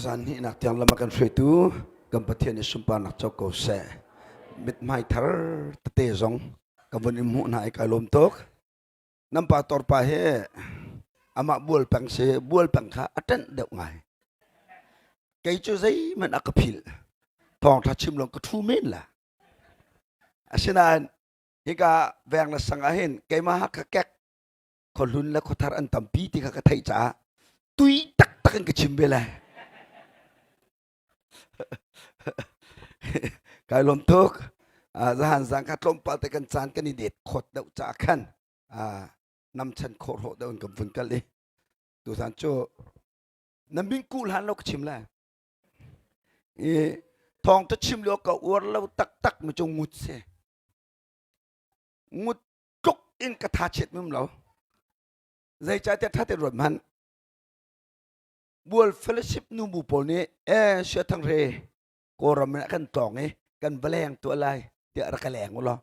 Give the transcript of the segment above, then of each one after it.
Zan hnihnak tiang lam a kan hruaitu kan Pathian i sunparnak co ko seh. Mithmai thar tete zong ka vun in hmuh hna i kai lawm tuk. Nan pa torpa he amah bual peng si bual peng kha a ṭanh deuh ngai. Kei cu zeihmanh a ka philh. Thawngṭha chim lo ka ṭhu men la. Asinain hika veng le sang ah hin keimah ka kek khuahlun le khuathar an tampi ti kha ka theih caah tui taktak in ka chim ve lai. Kai lawm tuk. Zahan zang kha tlawmpal te kan caan kan i det khawt deuh caah khan namchan khawh hrawh deuh in kan vun kal i tuzan cu na min kuh hlan lo ka chim lai. I thawng ta chim lio ka uar lo taktak mi cu ngut si. Ngut tluk in ka tha chiat mum lo zeicahtiah tha tein ruat hmanh bual fellowship nu bu pawl nih e sia thang re kawlram in kan tlawng i kan va leng tuah lai tiah rak ka leng u law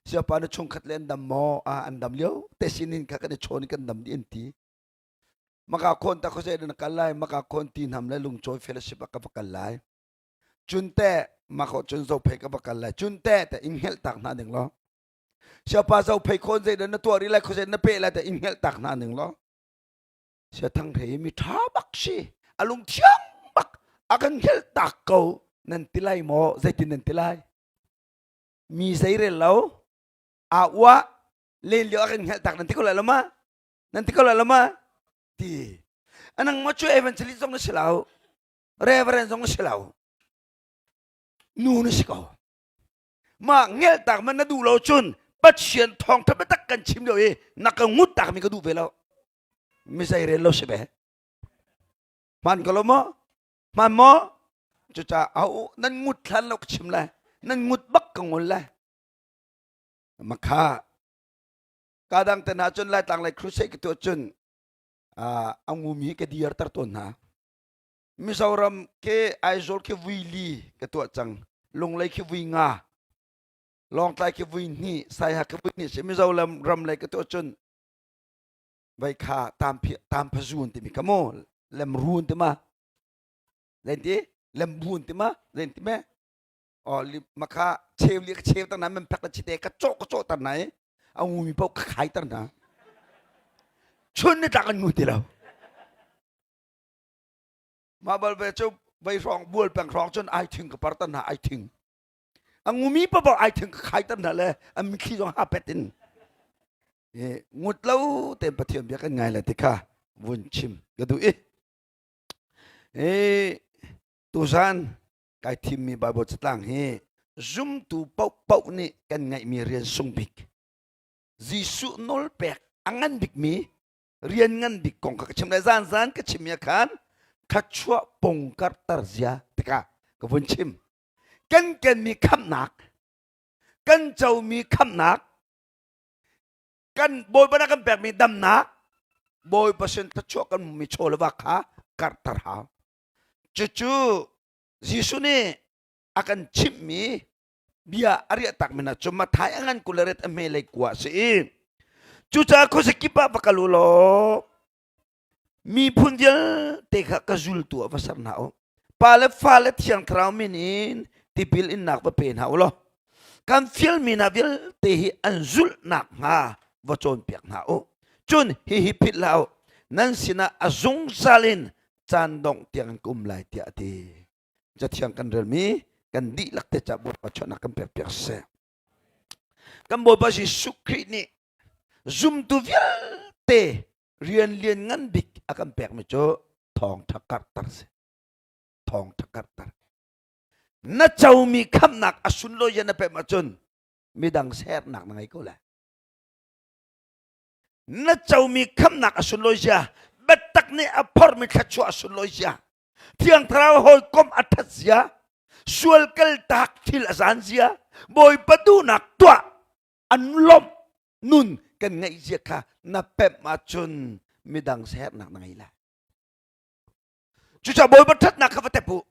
siapa na chungkhat le an dam maw a an dam lio te sinin kha kan i chawn i kan dam dih an ti maka khawn ta khose na kal lai maka khawn ti nam le lungcawi fellowship ah ka va kal lai cun te maka cun zophei ka va kal lai cun te te in hngelh tak hna ding law Siapa zo phei khawn zei na tuah rih lai khuazei na pe lai te in hngelh tak hna ning law sia thang hrei mi tha bak si a lung thiang bak a kan hngelh tak ko nan ti lai maw zeitin nan ti lai mi zei rel lo a ua len lio a kan hngelh tak nan ti ko lai lo ma nan ti ko lai lo ma ti anang ma chu evangelist zong na si lo reverend zong na si lo nu na si ko mah ngeltak man na duh lo cun Pathian thawngtha biatak kan chim lio i na ka ngut tak mi ka duh ve lo mi zei rel lo si ve hman ko lo maw hman maw cucaah au nan ngut hlan lo ka chim lai nan ngut bak ka ngol lai makha ka dang te hna cun laitlang lei crusade ka tuah cun a ngumi ka dir ter tawn hna Mizoram ke Aizawl khi vui li ka tuah cang. Lunglei khi vui nga. Lawngtlai khi vui hnih, Saiha khi vui hnih si Mizoram ram lei ka tuah cun vai kha tam phi tam phazu an timi ka mu lem ru an ti ma len ti lem bu an ti ma len ti me o li makha cheu li ka cheu tar na men phak la chite ka cho ka cho tar nai a ngu mi pau ka khai tar na chun ni tlak an ngu ti lo Mah bal ve cu vei hrawng bual peng hrawng cun ai thing ka par tan hna ai thing. A ngumi papoh ai thing ka khai tan hna le a mitthli zong ha pet in. Ngut lo tein Pathian bia kan ngai le ti kha vun chim ka duh i. I tuzan kai thimmi Bible catlang hi zumtu paohpaoh nih kan ngeihmi rian sung bik Jesuh nawlpek a ngan bikmi rian ngan bik kong kha ka chim lai zan zan ka chim ya khan thluachuah pong karter zia tikah ka vun chim kan kenmi khamhnak kan comi khamhnak kan bawipa na kan pekmi damnak bawipa sin thluachuah kan hmumi chaw le va kha karter hau cucu Jesuh nih a kan chimhmi bia a riah tak mina cu Mathai a ngan kularet a hme lei kua si i cucaah khuazakip ah va kal u law miphun vialte kha ka zultu ah va ser hna u pa le fa le thiang thlarau min in tipil innak va pe hna u law kan fialmi hna vialte hi an zulh nakhnga va cawnpiak hna u cun hihi philh hlah u nan sinah a zungzal in caan dongh tiang in ka um lai tiah a ti Cathiang kan relmi kan dihlak te ca Bawipa chuahnak kan pekpiak seh. Kan Bawipa Jesuh Khrih nih zumtu vialte rian lian ngan bik a kan pekmi cu thawngṭha karhter si. Thawngṭha karhter. Na comi khamhnak a sunlawi na pem ahcun midang sernak na ngei ko lai. Na comi khamhnak a sunlawi zia, biatak nih a phormi thluachuah a sunlawi zia, Thiang Thlarau hawikom a ṭhat zia, sual kaltak thil a zan zia, Bawipa duhnak tuah an lawmh nun kan ngeih zia kha na pemh ahcun midang sernak na ngei lai. Cucaah Bawipa ṭhatnak kha va tep u.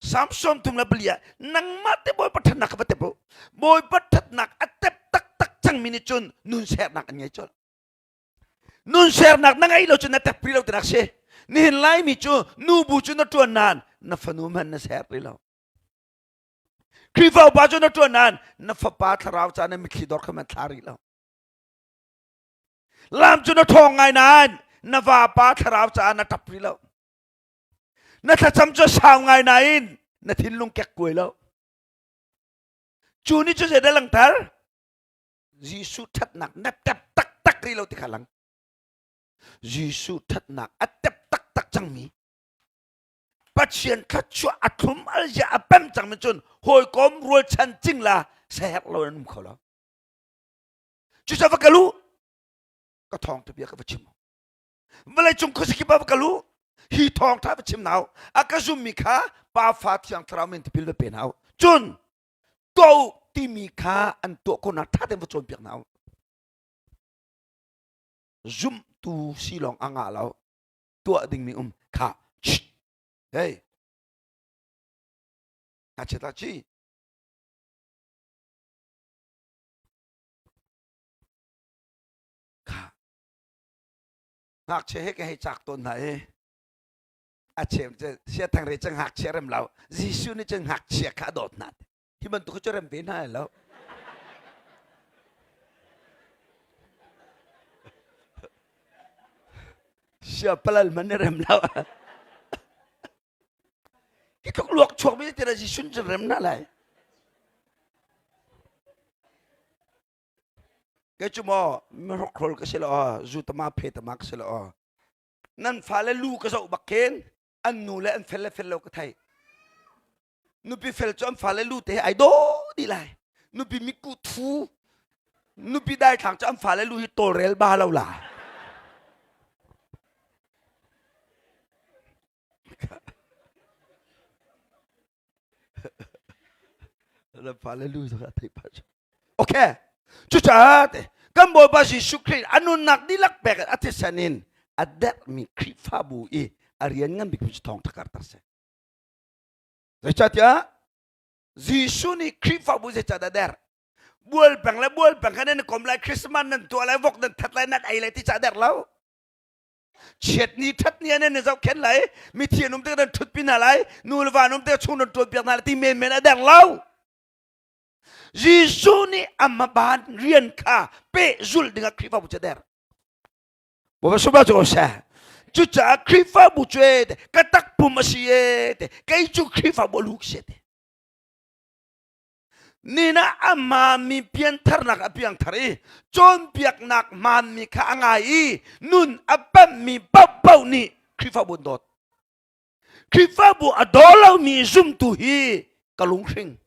Psalm 34 ah nangmah te Bawipa ṭhatnak kha va tep u. Bawipa ṭhatnak a tep taktak cangmi nih cun nun sernak an ngei colh. Nun sernak na ngei lo cun na tep rih lo tinak si. Nihin Laimi cu nubu cu na ṭuan nain na fanu hmanh na ser rih lo. Khrihfa upa cu na ṭuan nain na fapa thlarau ca na mitthli dor kha man thla rih lo. Lam cu na ṭhawng ngai nain na vapa thlarau caah na ṭap rih lo. Na thlacam cu sau ngai nain na thinlung kek kuai lo. Cu nih cu zeidah langhter? Jesuh ṭhatnak na tep taktak rih lo ti kha lang. Jesuh ṭhatnak a tep taktak cangmi Pathian thluachuah a thlum al zia a pem cangmi cun hawikom rualchan cingla saherh lo an um kho lo. Cucaah va kal u ka thawngtha bia ka va chim. Vawleicung khuazakip ah va kal u hi thawngtha va chim hna u. A ka zummi kha Pa Fa Thiang Thlarau min tipil va pe hna u. Cun tuah u timi kha an tuah khawhnak ṭha tein va cawnpiak hna u. Zumhtu si lawng a ngah lo. Tuah dingmi um kha. Hey. Ngakchia ta chi. Kha. Ngakchia he ka hei cak tawn hna i a chem cu sia thang re cang ngakchia rem lo Jesuh nih cun ngakchia kha a dawt hna hi bantuk cu rem ve hna lo sia palal man ni rem lo hi tluk luak chuak mi ti Jesuh cun rem na lai Kei cu maw mihrokhrol ka si lo zu tama phe tama ka si lo nan fale lu ka zoh bak khin an nu le an fel le fel lo ka thei nupi fel cu an fale lu te ai daw dih lai nupi miku thu nupi daithlang cu an fale lu hi tawlrel ba lo la Hallelujah. Okay. Cucaah kan Bawipa Jesuh Khrih a nunnak dihlak pek a thisen in a derhmi Khrihfabu i a rian ngan bik cu thawngṭha karter si. Zeicahtiah Jesuh nih Khrihfabu zeicahdah derh? Bual peng le bual peng kha nan i kom lai, Christmas nan tuah lai, vok nan that lai, nan ei lai ti cah derh lo. Chiat ni ṭhat ni an i zohkhenh lai, mithi an um tik nan ṭhutpi hna lai, nu le va an um tik chung nan ṭuan piak hna lai ti menmen a der lo. Jesuh nih amaban rian kha pehzulh dingah Khrihfabu cu a der. Bawipa sunglawi cu ko seh. Cucaah Khrihfabu cu e ka takpum a si e te kei cu Khrihfabu a lu ka si te. Nina a hmaanmi piantharnak a piangthar i cawnpiaknak hmaanmi kha a ngai i nun a pemhmi paohpaoh nih Khrihfabu an dawt. Khrihfabu a daw lomi zumtu hi ka lunghring.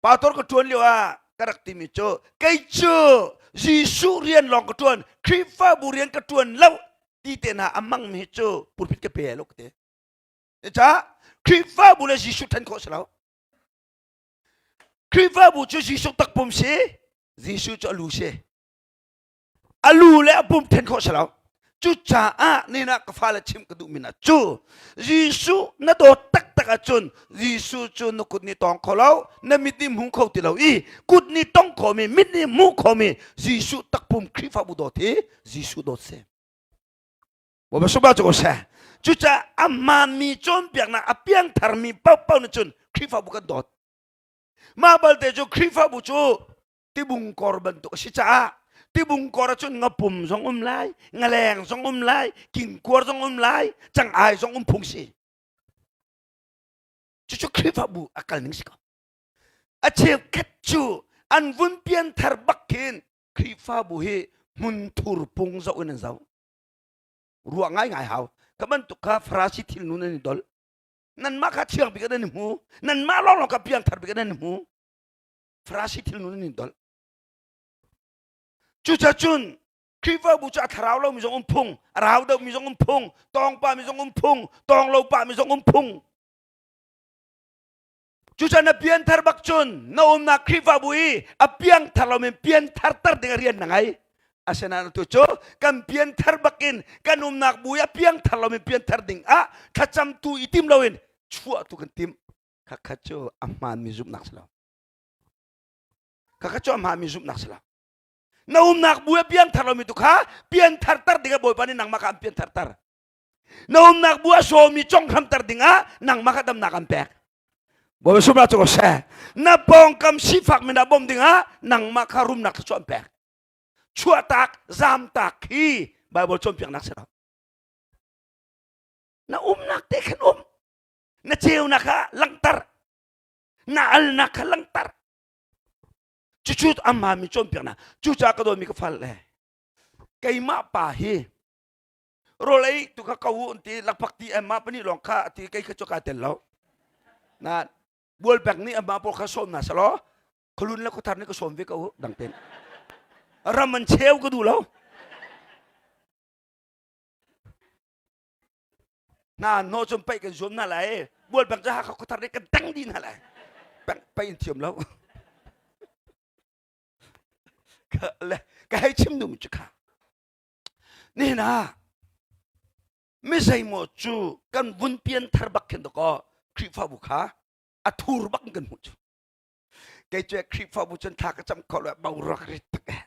Pastor ka ṭuan lio ah ka rak timi cu kei cu Jesuh rian lawng ka ṭuan, Khrihfabu rian ka ṭuan lo ti te hna a hmangmi hi cu pulpit ka pe lo ka ti. Cucaah Khrihfabu le Jesuh ṭhen khawh si lo. Khrihfabu cu Jesuh takpum si, Jesuh cu a lu si. A lu le a pum ṭhen khawh si lo. Cucaah nina ka fale chimh ka duhmi na cu Jesuh na dawt taktak ahcun Jesuh cu na kut nih tawng kho lo, na mit nih hmu kho ti lo i kut nih tong khomi, mit nih hmu khomi Jesuh takpum Khrihfabu dawt hi Jesuh dawt si. Bawipa sunglawi cu ko seh. Cucaah a hmaanmi cawnpiaknak a piangtharmi paohpaoh nih cun Khrihfabu kan dawt. Mah balte cu Khrihfabu cu tibungkor bantuk a si caah tibungkor ahcun ngapum zong um lai, ngaleng zong um lai, kingkuar zong um lai, cangai zong um phung si. Cucu Khrihfabu a kal ning si ko. A cheukhat cu an vun pianthar bak khin Khrihfabu hi hmunthur pung zoh in an zoh. Ruah ngaingai hau. Ka bantuk kha Farasi thil nu nan i dol. Nanmah kha thiang bik nan i hmu. Nanmah lawnglawng kha piangthar bik nan i hmu. Farasi thil nu nan i dol. Cucacun Khrihfabu cu a thlarau lomi zong um phung, a rau deuhmi zong um phung, tawngpa mi zong um phung, tawng lo pa mi zong um phung. Cucaah na pianthar bak cun na umnak Khrihfabu i a piangthar lomi pianthar ter ding a rian na ngei. Asinain atu cu kan pianthar bakin kan umnak bu i a piangthar lomi pianthar ding ah thlacamtu i tim loin chuah tu kan tim. Khakha cu a hmaanmi zumhnak si lo. Khakha cu a hmaanmi zumhnak si lo. Na umnak bu a piangthar lomi tu kha pianthar tar dingah Bawipa nih nangmah kha an pianthar tar. Na umnak bu a sawmi conghramter dingah nangmah kha damnak an pek. Bawipa sumra cu seh. Na pawngkam sifak mi na bawmh dingah nangmah kha rumnak thluachuah an pek. Chuahtak, zamtak hi Bible cawnpiaknak si lo. Na umnak te khan um. Na ceunak kha langhter. Na alnak kha langhter. Cucu amah mi cawnpiaknak. Cucaah ka dawtmi ka fal le keimah pa hi rawl ei tu kha ko u an ti lakphak ti amma pahnih lawng kha a ti kei kha cu kaa tel lo na bualpek nih amma pawl kha sawm hna selaw khualun le khuathar nih ka sawm ve ko u dang ten ram an cheu ka duh lo hna no cun paih kan zuam hna lai bualpek cu hakha khuathar nih kan teng dih hna lai paih in thiam lo ka hei chim duhmi cu kha Nihin ah mi zeimaw cu kan vun pian thar bak khin dakaw Khrihfabu kha a thur bak in kan hmuh cu. Kei cu Khrihfabu cun thla ka cam kho lo boruak rit tak eh.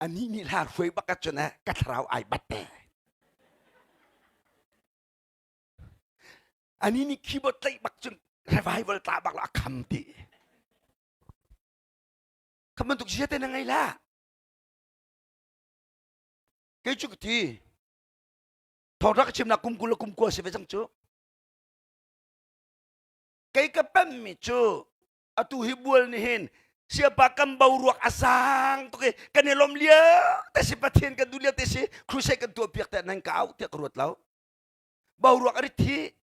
Anih nih hla hruai bak ahcun eh ka thlarau ai bat te. Anih nih keyboard tlaih bak cun revival tla bak la a kham ti. Kha bantuk zia te na ngei la. Kei cu ka ti. Thawngṭha ka chimnak kum 20 le kum 20 si ve cang cu. Kei ka pemmi cu atu hi bual nih hin siapa kan boruak a sang tuk i kan i lawm lio te si Pathian kan duh lio te si crusade kan tuah piak te nan ka au tiah ka ruat lo. Boruak a rit hi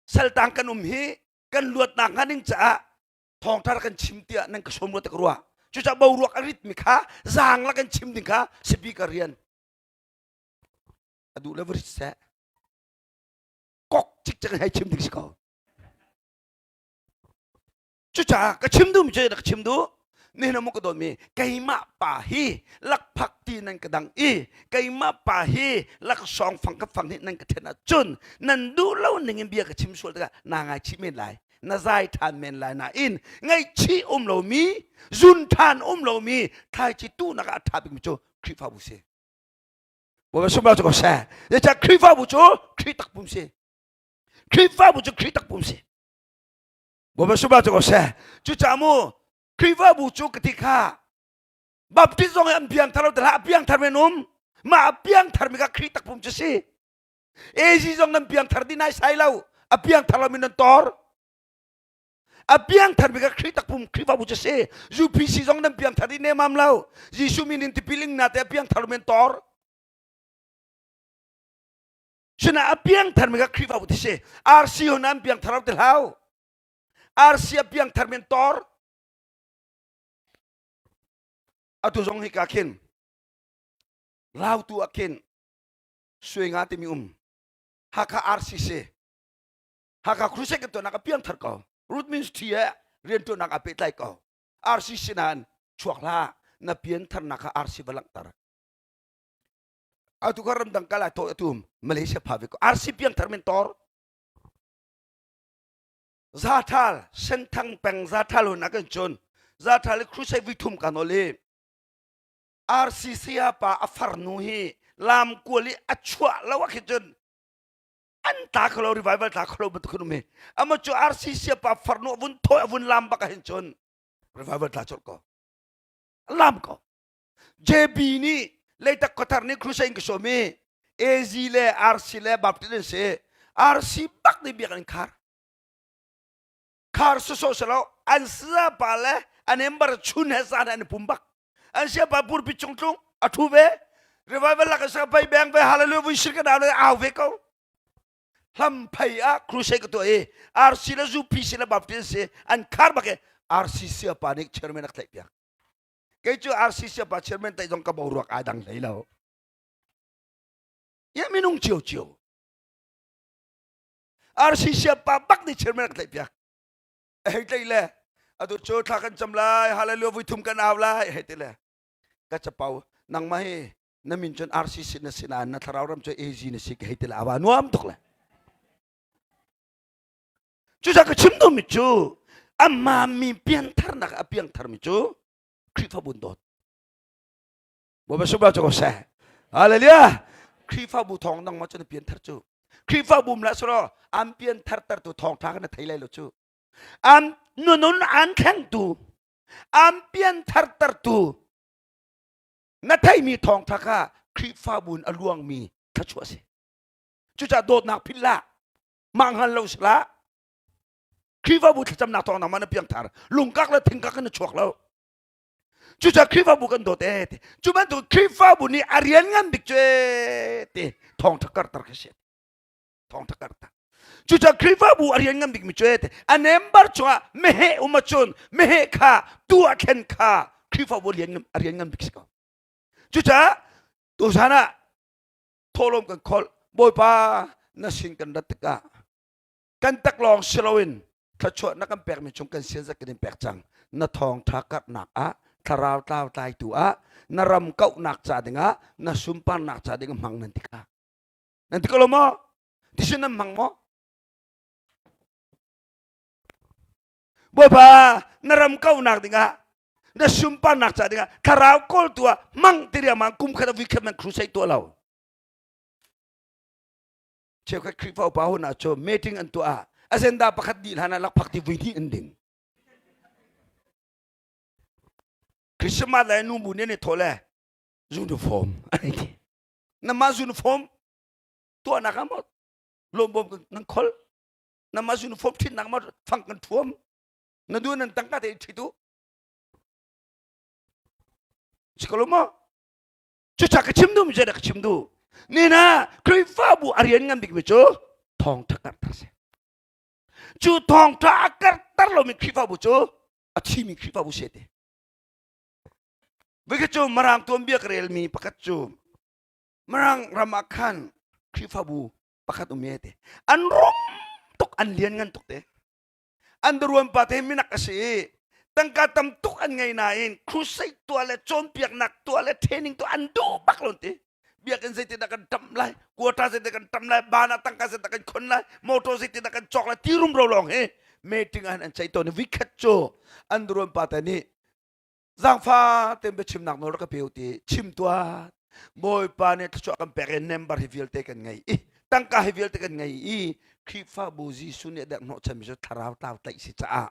saltang kan um hi kan luatnak hnga ding caah thawngṭha kan chim tiah nan ka sawm rua ti ka ruah cucaah boruak a ritmi kha zaang la kan chim ding kha speaker rian a duh le va rit seh kok cikcek hei chim ding si ko cucaah ka chim duhmi cu ka chim duh nihin ah mu ka dawtmi keimah pa hi lakphak ti nan ka dang i keimah pa hi laksawng fang ka fang hi nan ka then ahcun nan duh lo ning in bia ka chim sual tikah naa ngaichih men lai na zai ṭhan men lai nain ngaihchih um lomi zun ṭhan um lomi thlaici tuhnak ah a ṭha bikmi cu Khrihfabu si. Bawipa sumlau cu ko seh. Zeicah Khrihfabu cu Khrih takpum si. Khrihfabu cu Khrih takpum si. Bawipa sumlau cu ko seh. Cucaah mu Khrihfabu cu ka ti kha Baptist zong hi an piangthar lo hlah a piangthar men um. Mah a piangthar mi kha Khrih takpum cu si. AZ zong nan piangthar dih nai sai lo a piangthar lomi nan tor a piangthar mi kha Khrih takpum Khrihfabu cu si UPC zong nan piangthar dih nemam lo Jesuh min in tipil ing na te a piangthar lomi nan tor Sina a piangthar mi kha Khrihfabu ti si RC hon an piangthar lo ti hlau RC a piangthar mi an tor atu zong hi ka khin lautu ah khin Sui nga timi um Hakha RCC Hakha Crusade kan tuahnak a piangthar ko Root Ministry he riantuannak aa pehtlai ko RCC nain chuak hlah na piantharnak kha RC va langhter atu kha ramdang kal ai to atu Malaysia pha ve ko RC piangthar min tor Zathal Senthang peng Zathal hun akan chun Zathal crusade vi thum kan oli RCC pa a farnu hi lam kual i a chuah lo ah khin cun an tla kho lo revival tla kho lo bantuk khin um hi ama cu RCC pa farnu a vun thawi a vun lam bak ah hin cun revival tla colh ko lam ko JB nih leitak khuathar nih crusade ka sawm i AZ le RC le Baptist an si RC bak nih biakinn khar khar sawsawh silo an sayapa le an embar chun he zan an i pum bak an sayapa purpi cung tlung a thu ve revival lak sa pai beng ve hallelujah vui sir ka dau le au ve ko hlam phei ah crusade ka tuah i RC le UPC le Baptist si an khar bak i RC sayapa nih chairman a tlaih piak kei cu RC sayapa chairman tlaih zong ka boruak aa dang hlei lo ya minung cio cio RC siapa bak nih chairman a ka tlaih piak a hei tlaih le atu cu thla kan cam lai hallelujah vui thum kan au lai hei ti le ka capau nangmah hi na min cun RCC na si nain na thlarau ram cu AZ na si ka hei ti le awa nuam tuk le cucaah ka chim duhmi cu. Amma mi piantharnak a piangtharmi cu Khrihfabu dawt. Bawipa subah cu ko seh. Hallelujah. Khrihfabu thawng nang ma cu na pianthar cu. Khrihfabu mla soro an pianthar tertu thawngtha kan thei lai lo cu. An nunun an thlengtu an pianthar tertu na theimi thawngtha kha Khrihfabu in a luangmi thluachuah a si. Cucaah dawtnak philh hlah. Mah hngal lo sila. Khrihfabu thlacamnak thawng nangmah na piangthar. Lungkak le thingkak in na chuak lo. Cucaah Khrihfabu kan dawt ee ti. Cu bantuk Khrihfabu nih a rian ngan bik cu ee ti thawngtha karter khi si. Thawngtha karter. Cucaah Khrihfabu a rian ngan bikmi cu ee ti. A member cungah meheh um ahcun meheh kha tu a thlen kha Khrihfabu a rian ngan bik si ko. Cucaah tuzan ah thawhlawm kan kholh Bawipa na sin kan rat tikah kan taklawng si loin thluachuah na kan pekmi chung kan sian zat kan in pek cang na thawngtha karhnak ah thlarau tlau tlaitu ah na ram kauhnak ca dingah na sunparnak ca ding hmang nan ti ka nan ti ko lo maw tisin nan hmang maw Bawipa na ram kauhnak dingah na sunparnak ca dingah thlarau kawltu ah hmang ti riangmang kum khat a vui khat man crusade tuah lo cheukhat Khrihfa upa hun ah cu meeting an tuah ah agenda pakhat dih hlan ah lakphak ti vui hnih an ding Christmas le nu bu nih thaw le uniform an ti nama uniform tuahnak ah maw lawmbawm nan khol nama uniform ṭhitnak maw fang kan thuam na du nan tangka te ṭhit u sikolo maw Cucaah ka chim duhmi cu ka chim duh. Nina Khrihfabu a rian ngan bikmi cu thawngṭha karhter si. Cu thawngṭha a karhter lomi Khrihfabu cu a thimi Khrihfabu si te. Vikhat cu Mirang tuanbia ka relmi pakhat cu Mirang ram ah khan Khrihfabu pakhat um te. An rum tuk an lian ngan tuk te. An ruan pa te minak a si i tangka tam tuk an ngei nain crusade tuah le cawnpiaknak tuah le training tuah an duh bak lo ti biakinn zeitin dah kan ṭamh lai quota zeitin kan ṭamh lai ban ah tangka zeitin kan khon lai motor zeitin dah kan cawk lai ti rumro lawng hi meeting ah an ceih tawn i vikhat cu an ruan pa te nih Zaangfa tein biachimnak nawl rak ka pe u ti chim tuah. Bawipa nih thluachuah kan pek i member hi vialte kan ngei i tangka hi vialte kan ngei i Khrihfabu Jesuh nih a derh hnawhchanmi cu thlarau tlau tlaih si caah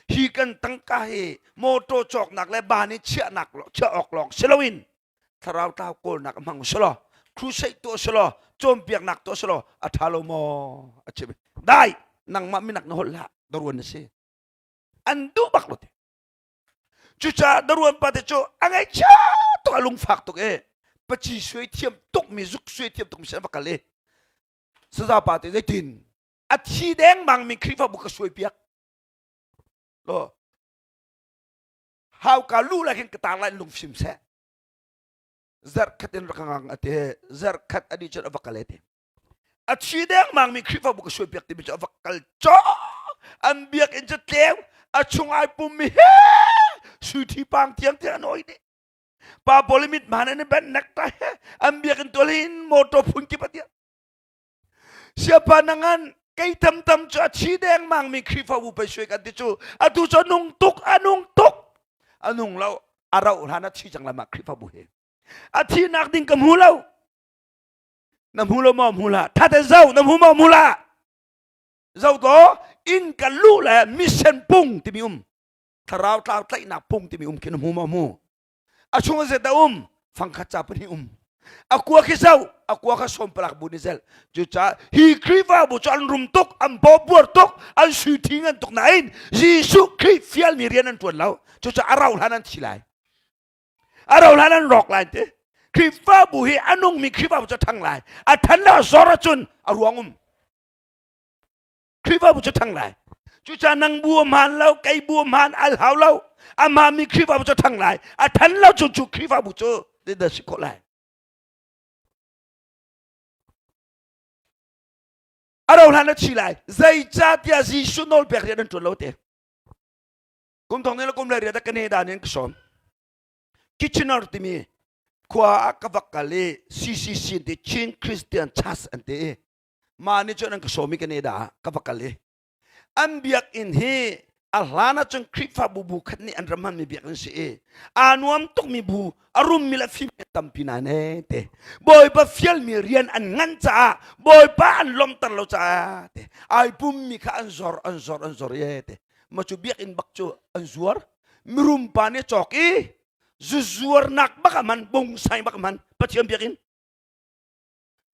hi kan tangka hi motor cawknak le ban i chiahnak chiah awk lawng si loin thlarau tlau kawlnak a hmang si law crusade tuah si law cawnpiaknak tuah si law a ṭha lo maw a chim dai nangmah minak na holh hlah daruan na si an duh bak lo te Cucaah daruan pa te cu a ngaihchia tuk a lungfak tuk e paci suai thiam tuk mi zuk suai thiam tuk mi sin va kal i saza pa te zeitin a thi dengmang mi Khrihfabu ka suai piak lo hauka lu la khin ka tar lai lungfim seh zarh khat in rak ngang ate zarh khat ani cun a va kal ete a thi dengmang mi Khrihfabu ka suai piak timi cu a va kal caw an biakinn cu tleu a chung ai pum mi he sui thi pang tiang tiang an oi dih pa pawl mit man an ben nak ta he an biakinn tual in motor phun kip atia siapa nangan kei tam tam cu a thi dengmang mi Khrihfabu pei suai kan ti cu atu cu nung tuk anung tuk anung lo a rauh hlan a thi cang lama Khrihfabu he a thi nak ding ka hmu lo na hmu lo maw hmu hlah thate zo na hmu maw hmu hlah zo to inn kan luh le mission pung timi um thlarau tlau tlaihnak pung timi um khi na hmu maw hmu a chung zet a um fangkhat ca pahnih um a kua khi zo a kua kha som palak bu ni zel cucaah hi Khrihfabu cu an rum tuk an bawbuar tuk an sui thi ngan tuk nain Jesuh Khrih fialmi rian an ṭuan lo cucaah a rau hlan an thi lai a ro hlan an rawk lai te Khrihfabu hi a nungmi Khrihfabu cu ṭhang lai a ṭhan le a zor ahcun a ruang um Khrihfabu cu ṭhang lai cucaah nang bu a hmaan lo kei bu a hmaan al hau lo a hmaanmi Khrihfabu cu ṭhang lai a ṭhan lo cu cu Khrihfabu cu zeidah si khawh lai a ro hlan a thi lai zeicahtiah Jesuh nawlpek rian an ṭuan lo te kum thong le kum le riat ka ne dan in ka sawm Kitchener timi khua ah ka vak kal i CCC ti Chin Christian Church an ti i mah nih cun an ka sawm i Canada ah ka va kal i an biakinn hi. A hlan ahcun Khrihfabu bu khat nih an ram hmanmi biakinn si i aa nuam tukmi bu a rummi le fimmi tampi nain ee te Bawipa fialmi rian an ngan caah Bawipa an lawmhter lo caah te ai pummi kha an zor an zor an zor ee te ma cu biakinn bak cu an zuar mirum pa nih cawk i zu zuarnak bak a man bungsai bak a man Pathian biakinn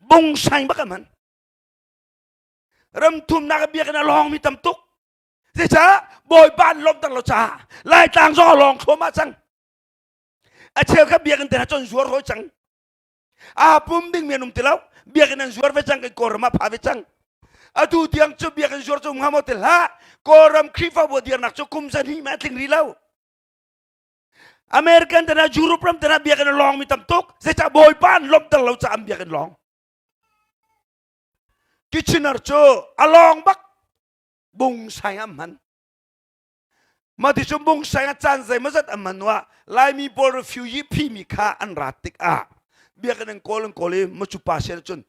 bungsai bak a man ramthumnak biakinn a lawngmi tam tuk. Zeicah Bawipa an lawmhter lo caah Laitlang zong a lawng thluahmah cang. A cheu kha biakinn te hna cu an zuar hawi cang. Aa pum dingmi an um ti lo. Biakinn an zuar ve cang, kan Kawlram ah pha ve cang. Atu tiang cu biakinn zuar cu um hnga maw ti hlah. Kawlram Khrihfabu dirnak cu kum zahnih mah a tling rih lo. American te hna, Europe ram te hna biakinn a lawngmi tam tuk. Zeicah Bawipa an lawmhter lo caah an biakinn lawng. Kitchener cu a lawng bak bungsai an hman mah ti cu bungsai a caan zeimawzat an hman hnuah Laimi pawl refugee phimi kha an rat tikah biakinn an kawl an kawl i macu pa sin cun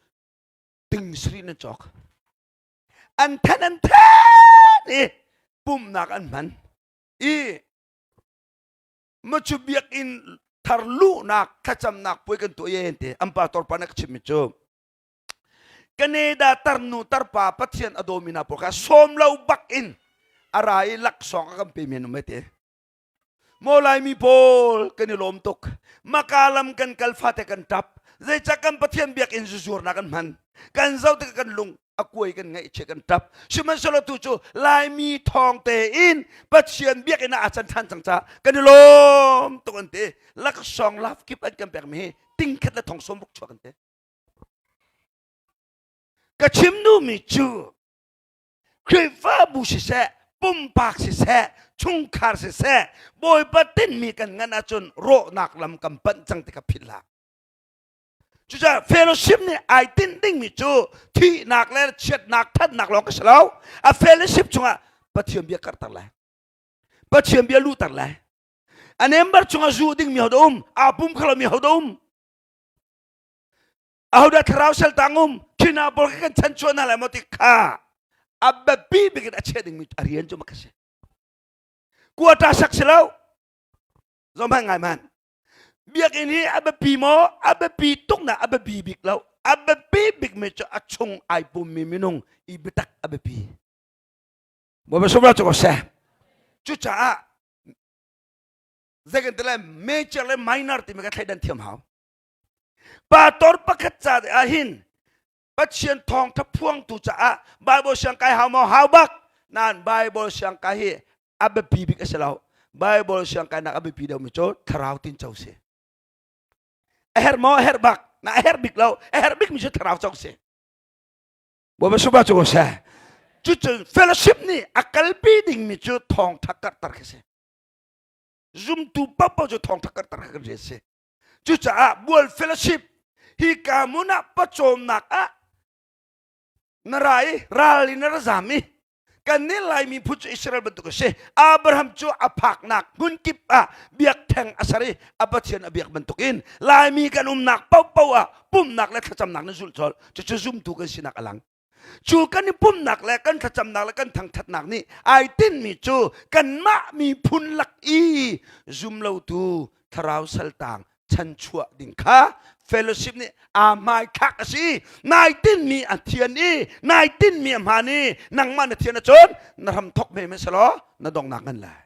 ting sri nan cawk an then an then i pumnak an hman i macu biakinn thar luhnak thlacamnak puai kan tuah ye te an pa torpa na ka chimmi cu Canada tarnu tarpa Pathian a dawmi hna pawl kha sawm lo bak in a ra i laksawng a kan pemi an um te. Maw Laimi pawl kan i lawm tuk. Maka lam kan kal fate kan tap. Zeicah kan Pathian biakinn zuzuarnak kan hman. Kan zoh tikah kan lung a kuai kan ngaihchia kan tap. Sihmanhsehlaw tu cu Laimi thawng tein Pathian biakinn ah aa can ṭhan cang caah kan i lawm tuk an ti. Laksawng laf kip an kan pekmi hi ting khat le thong sawm ruk chuak an ti. Ka chim duhmi cu Khrihfabu siseh, pumpak siseh, chungkhar siseh, Bawipa tinhmi kan ngan ahcun rawhnak lam kan panh cang ti kha philh hlah. Cucaah fellowship nih ai tinh dingmi cu thihnak le chiatnak, thatnak lawng ka si lo. A fellowship chungah Pathian bia karhter lai. Pathian bia luhter lai. A member chungah zuh dingmi ho dah um? Aa pum kho lomi ho dah um? Ahodah thlarau saltang um khina pawl kha kan chan chuah hna lai maw ti kha a biapi bik in a chiah dingmi a rian cu mak a si. Quota sak si lo. Zom han ngai man. Biakinn hi a biapi maw? A biapi tuk na a biapi bik lo. A biapi bik mi cu a chung ai pummi minung i biatak a biapi. Bawipa sumra cu ko seh. Cucaah zei kan ti lai major le minor timi ka thleidan thiam hau. Pastor pakhat ca ah hin Pathian thawngtha phuangtu caah Bible siang kai hau maw hau bak nain Bible siang kai hi a biapi bik a si lo Bible siang kai nak a biapi deuhmi cu thlarau tinco si a herh maw a herh bak na a herh bik lo a herh bik mi cu thlarau co si Bawipa suba cu seh cucun fellowship nih a kalpi dingmi cu thawngtha karhter khi si zumtu paohpaoh cu thawngtha karhter kha kan rian si Cucaah bual fellowship hi ka hmun ah pawcawmnak ah na ra i ral in na ra zam i kan nih Laimi phun cu Israel bantuk a si. Abraham cu a phaknak hmun kip ah biakṭheng a ser i a Pathian a biak bantukin Laimi kan umnak paohpaoh ah pumhnak le thlacamnak na zulh colh. Cucu zumtu kan sinak a lang. Cu kan i pumhnak le kan thlacamnak le kan thangthatnak nih ai tinhmi cu kanmah miphun lak i zumlotu thlarau saltang chanchuah ding kha fellowship nih aa hmaithlak a si. Nai tinhmi a thian i nai tinhmi a hmaan i nangmah na thian ahcun na hram thok men selaw na donghnak ngan lai.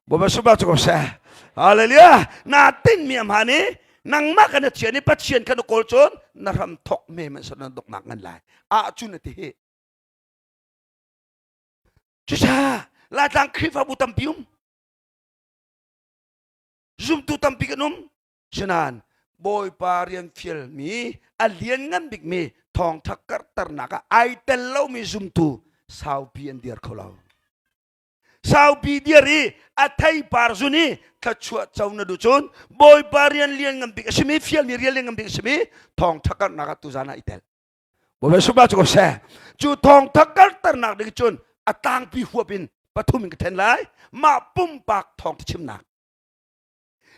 Bawipa subah cu ko seh. Hallelujah. Na tinhmi a hmaan i nangmah kan na thian i Pathian kha na kawl cun na hram thok me man na doknak ngan lai. Ah cun na ti hi. Cucaah Laitlang Khrihfabu tampi um. Zumtu tampi kan um. Sinain Bawipa rian fialmi a lianngan bikmi thawngtha karhternak ah ai tel lomi zumtu saupi an dir kho lo. Saupi dir i a theipar zun i thluachuah co na duh cun Bawipa rian lian ngan bik a simi fialmi rian lian ngan bik a simi thawngtha karhnak ah tuzan ah i tel. Bawipa subah cu ko seh. Cu thawngtha karhternak ding cun a tlangpi huap in pathum in ka then lai. Mah pumpak thawngtha chimnak.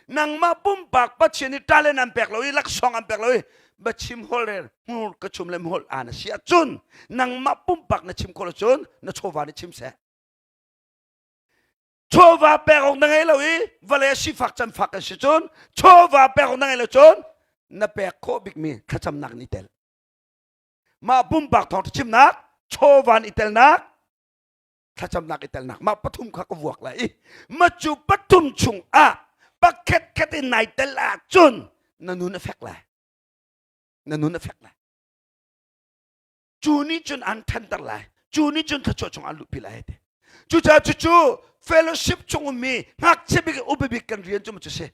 Nangmah pumpak Pathian i talent an pek lo i laksawng an pek lo i ba chim hol rel hmur ka chum le hol an si ahcun nangmah pumpak na chim khawh cun na chawva nih chim seh. Chawva pek awk na ngei lo i vale sifak can fak kan si cun chawva pek awk na ngei lo cun na pek khawh bikmi thlacamnak in i tel. Mah pumpak thawngṭha chimnak, chawva in i telnak, thlacamnak i telnak mah pathum kha ka vuak lai i ma cu pathum chung ah pakhat khat in nai tel ahcun na nun a fek lai. Na nun a fek lai. Cu nih cun an ṭhanter lai. Cu nih cun thluachuah chung an luhpi lai ti. Cucaah cucu fellowship chung ummi ngakchia bik in upa bik kan rian cu cu si.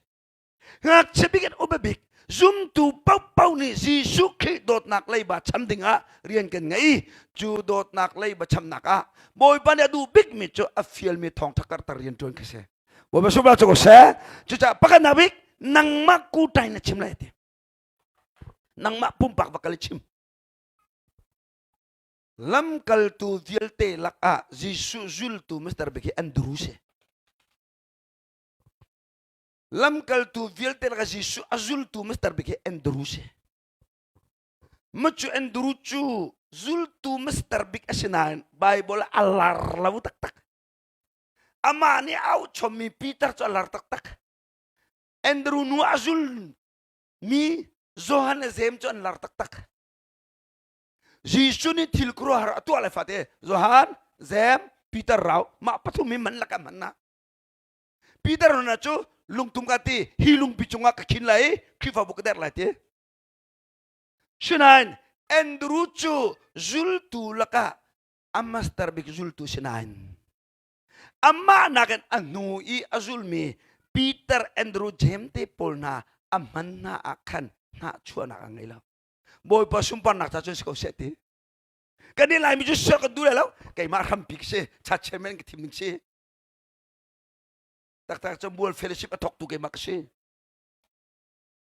Ngakchia bik in upa bik zumtu paohpaoh nih Jesuh Khrih dawtnak leiba cham dingah rian kan ngei. Cu dawtnak leiba chamnak ah Bawipa nih a duh bikmi cu a fialmi thawngṭha karhter rian ṭuan khi si. Bawipa subah cu ko seh. Cucaah pakhatnak bik nangmah kutai na chim lai ti. Nangmah pumpak va kal i chim. Lamkaltu vialte lakah Jesuh zultu Mr. Bik hi Andrew si. Lamkaltu vialte lakah Jesuh a zultu Mr. Bik hi Andrew si. Macu Andrew cu zultu Mr. Bik a si nain Bible a lar lo taktak. Amah nih au chommi Peter cu a lar taktak. Andrew nu a zul mi Johan le Jeim cu an lar taktak. Jesuh nih thil khuaruahhar a tuah lai fate Johan, Jeim, Peter rau mah pathum hi man lak ah man na. Peter hna cu lungtum ka ti hi lungpi cungah ka khin lai i Khrihfabu ka derh lai ti. Sinain Andrew cu zultu lakah a master bik zultu sinain amah nakin a hnu i a zulmi Peter, Andrew, James te pawl hna a hman hna ah khan hnahchuahnak a ngei lo. Bawipa sunparnak ca cun si ko seh ti. Kan nih Laimi cu ser kan duh lai lo. Keimah hrampi ka si, church chairman ka thim ding si. Taktak cu Mual Fellowship a thawktu keimah ka si.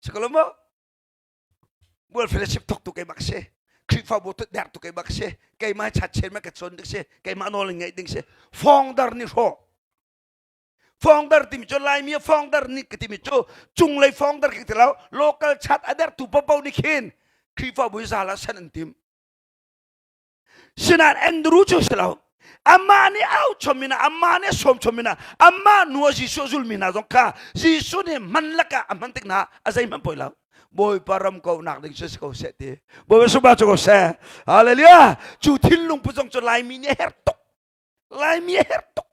Si ko lo maw? Mual Fellowship thawktu keimah ka si. Khrihfabu dertu keimah ka si. Keimah church chairman ka cawn ding si. Keimah nawl in ngeih ding si. Founder nih hrawh. Founder timi cu Laimi a founder nih ka timi cu cunglei founder khi ti lo local chat a dertu popo nih khin Khrihfabu hi zal ah san an tim. Sinain Andrew cu si lo. Amah nih au chom ina amah nih sawm chom ina amah nu a Jesuh zulmi hna zong kha Jesuh nih hman lakah a hman tik hna a zeihmanh poi lo. Bawipa ram ko nak ding si ko seh ti. Bawipa subah cu ko seh. Hallelujah. Cu thinlung pu zong cu Laimi nih a herh tuk. Laimi a herh tuk.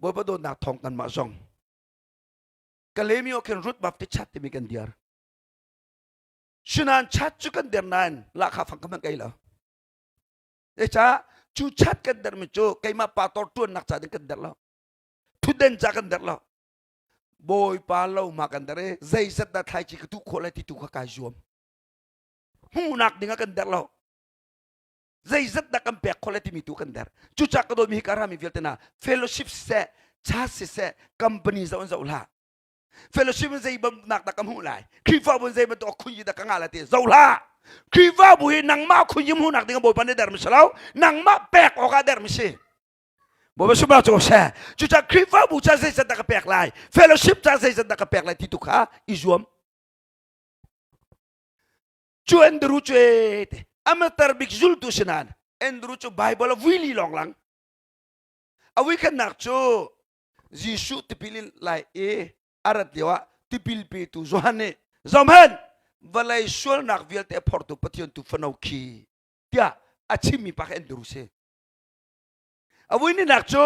Bawipa dawtnak thawng kanmah zong Kalemyo khin Ruth Baptist chat timi kan diar. Sinan chat cu kan der nain lahkhah fang ka hmanh kei lo. Zeicah cu chat kan dermi cu keimah pastor tuannak ca ding kan der lo. Thutden ca kan der lo. Bawipa lo ma kan der i zeizat dah thlaici ka tuh khawh lai ti tu kha kai zuam. Hmuhnak ding ah kan der lo. Zeizat dah kan pek khawh lai timi tu kan der. Cucaah ka dawtmi hi ka rami vialte na fellowship siseh, church siseh, company zoh in zoh hlah. Fellowship in zei bawmhnak dah ka hmuh lai? Khrihfabu in zei bantuk khunyi dah ka ngah lai ti zoh hlah. Khrihfabu hi nangmah khunyi hmuhnak ding ah Bawipa nih dermi si lo, nangmah pek awkah dermi si. Bawipa sumah cu seh. Cucaah Khrihfabu ca zeizat dah ka pek lai? Fellowship ca zeizat dah ka pek lai ti tu kha i zuam. Cu Andrew cu e te amatar bik zultu si nain Andrew cu Bible a vui li lawng lang. A vui khannak cu Jesuh tipil in lai i a rat lio ah tipil petu Johan nih zohhmanh vawlei sualnak vialte a phortu Pathian tu fano khi tiah a chimmi pa kha Andrew si. A vuininak cu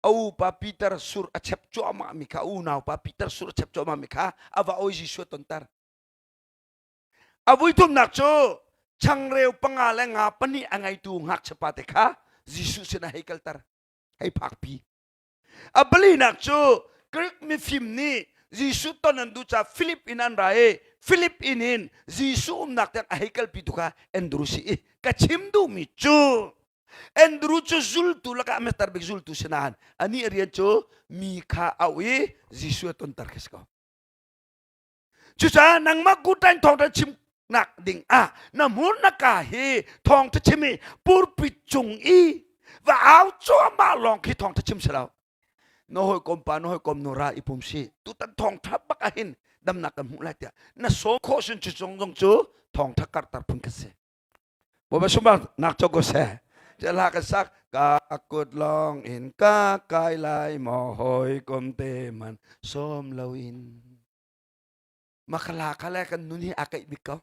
a upa Peter sur a chep cuahmah mi kha a unaupa Peter sur a chep cuahmah mi kha a va oi Jesuh a tonter. A vuithumnak cu changreu panga le nga pahnih a ngeitu ngakchia pa te kha Jesuh sinah hei kalter. Hei phakpi. A palinak cu Greek mifim nih Jesuh ton an duh caah Philip inn an ra i Philip inn in Jesuh umnak tiang a hei kalpi tu kha Andrew si i ka chim duhmi cu Andrew cu zultu lakah a hmatar bik zultu si nain anih rian cu mi kha auh i Jesuh a tonter khi si ko. Cucaah nangmah kutan thawngṭha chimnak ding ah na hmur na ka hi thawngṭha chim i purpit cung i va au cuahmah lawng khi thawngṭha chim si lo. Na hawikom pa na hawikom nu ra i pum si tutan thawngṭha bak ah hin damnak kan hmuh lai tiah na sawm khawh sin cu zong zong cu thawngṭha karhter phun ka si. Bawipa sumar nak co ko seh. Hla kan sak ka kut lawng in ka kai lai maw hawikom te man sawm loin. Makhala kha le kan nun hi a kaih bik ko.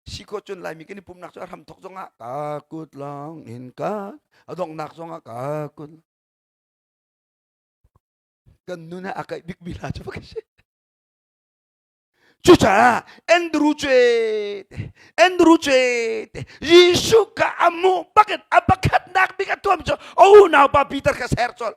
Si ko cun Laimi kan i pumnak cu a hram thok zongah ka kut lawng in ka a donghnak zongah ka kut kan nun ah a kaih bik mi hla cu ka si. Cucaah Andrew cu Andrew cu Jesuh ka amu bakin a pakhatnak bik a tuam cu a unau pa Peter kha ser colh.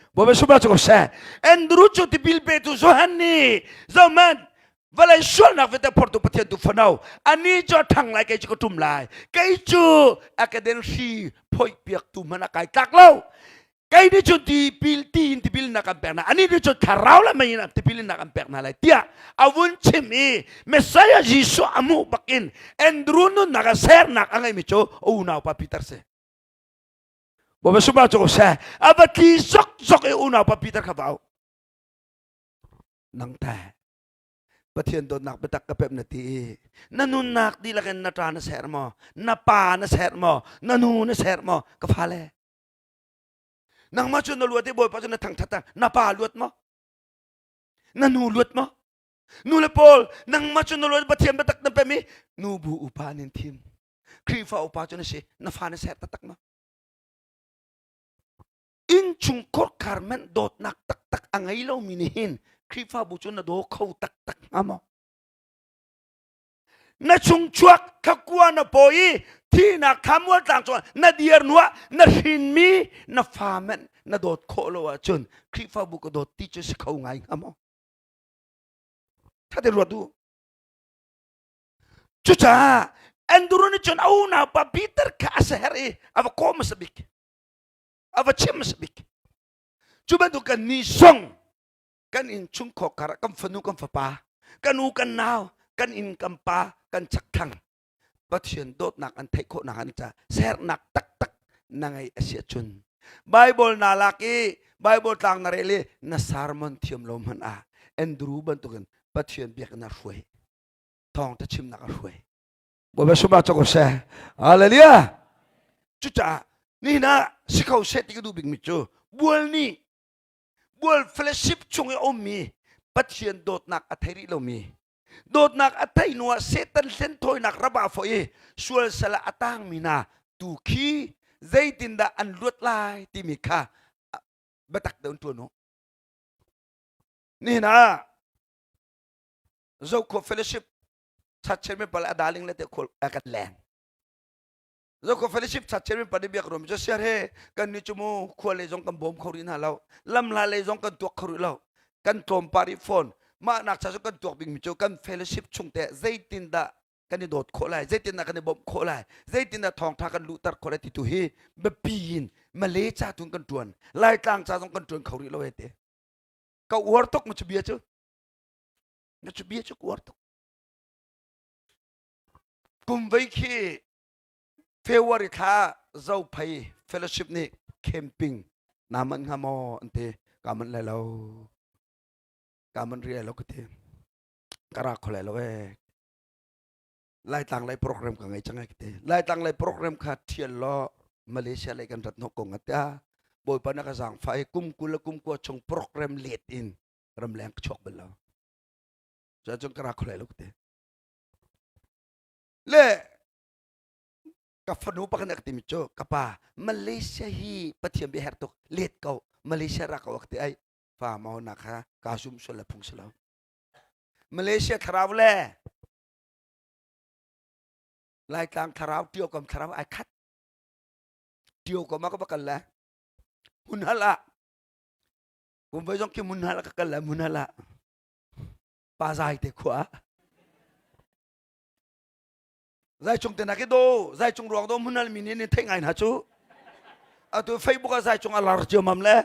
Bawipa sumah cu ko seh. Andrew cu tipil petu Johan nih zohmanh vawlei sualnak vialte phortu Pathian tu fano ani cu a ṭhang lai kei cu ka ṭum lai kei cu a keden hri phoih piaktu hmanh a kai tlak lo Kei nih cun tipil ti in tipil nak an pek hna anih nih cun thlarau le mei in tipil in nak an pek hna lai tiah a vun chim i Messiah Jesuh a hmuh bakin Andrew nunnak ah sernak a ngeimi cu a unaupa Peter si. Bawipa sumah cu seh a va tli zok zok i unaupa Peter kha va auh. Nang teh Pathian dawtnak biatak ka pep na ti i na nunnak dihlak in na ṭa na ser maw na pa na ser maw na nu na ser maw ka fale Nangmah cu na luat i Bawipa cu na thangthat na pa luat maw? Na nu luat maw? Nu le pawl nangmah cu na luat Pathian biatak na pem i nu bu upa nin thim. Khrihfa upa cu na si na fa na ser taktak ma? Innchung khorkhar men dawtnak taktak a ngei lomi nih hin Khrihfabu cu na daw kho taktak hnga maw? Na chungchuak thakua na pawi i thihnak thlamual tlang cungah na dir hnuah na hrinmi na fa manh na dawt khawh lo ahcun Khrihfabu ka dawt ti cu si kho ngai hnga maw? Ṭha ruat u. Cucaah Andrew nih cun a unaupa Peter kha a seher i a va kawm hmasa bik. A va chim hmasa bik. Cu bantuk kan nih zong kan innchung khawkar ah kan fanu kan fapa kan u kan nau kan inn kan pa kan chakthlang Pathian dawtnak an theih khawhnak an ca sernak taktak na ngei a si ahcun Bible na lak i Bible tlang na rel i na sermon thiam lo hmanh ah Andrew bantukin Pathian biakinn a hruai thawngtha chimnak a hruai Bawipa sumah cawk seh Hallelujah cucaah nihin ah si kho seh ti ka duh bikmi cu bual nih Bual fellowship chung i a ummi Pathian dawtnak a thei rih lomi dawtnak a thei hnuah Satan hlenthawinak rap ah fawh i sual sal ah a tangmi hna tu khi zeitindah an luat lai timi kha biatak deuh in ṭuan u. Nihin ah Zokhua fellowship church chairman pal a darling le te khol a kan leng. Zoko fellowship chat chairman pa nih biak rom cu siar he kan ni cu mu khua lei zong kan bawm kho rih hna lo lamhla lei zong kan tuak kho rih lo kan tlawm pa rih phone mah nak cha cu kan tuak bik mi cu kan fellowship chung te zeitin dah kan i dawt khawh lai zeitin dah kan i bawmh khawh lai zeitin dah thawngtha kan luhter khawh lai ti tu hi biapi in Malay ca tun kan tuan Laitlang ca zong kan tuan kho rih lo he te ka uar tuk mu cu bia cu na cu bia cu ka uar tuk kum vei khi February thla Zophei Fellowship nih camping naa manh hnga maw an ti. Kaa manh lai lo. Kaa manh rih lai lo ka ti. Ka ra kho lai lo ee. Laitlang lei program ka ngei cang ai ka ti. Laitlang lei program kha thial law Malaysia lei kan rat hnawk ko nga tia. Bawipa na ka zaangfah i kum 20 le kum 20 chung program let in ramleng ka chuak bal lo. Cuahcun ka ra kho lai lo ka ti. Le ka fanu pakhat nih a ka timi cu ka pa Malaysia hi Pathian bia herh tuk let ko Malaysia ra ko a ka ti ai fa mau na kha ka zum sual le phung si lo Malaysia thlarau le Laitlang thlarau Tio kam thlarau ai khat Tio kam ah ka va kal le Munhal ah kum voi zong khi Munhal ah ka kal le Munhal ah pa zai te khua Zai cung te nak i do zai cung ruang do munal mi nih thei ngai hna cu atu Facebook ah zai cung a lar cio mam le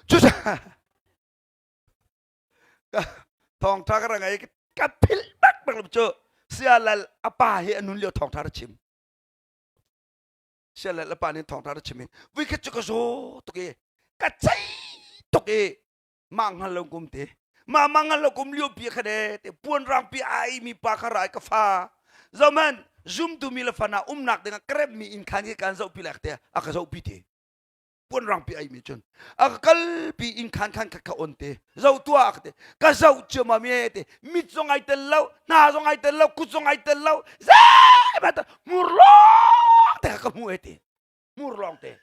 cu thawngtha ka ra ngai ka philh bak bak lo cu sialal a pa hi a nun lio thawngtha ra chim sialal a pa nih thawngtha ra chim i vui khat cu ka zaw tuk i ka cei tuk i mah hngal lo kum te mah mah hngal lo kum lio pi kha de te puan rang pi ai mi pa kha rai ka fa. Zohman zumtu mi le fana umnak dingah ka remmi inn khan hi kan zohpi lek te a ka zohpi te. Puan rangpi ai mi cun a ka kalpi inn khan khan kha ka on te. Zoh tuah a ka ti. Ka zoh ciammam e te. Mit zong ai tel lo, hna zong ai tel lo, kut zong ai tel lo. Zeihmanh hmur lawng te kha ka hmu e te. Hmur lawng te.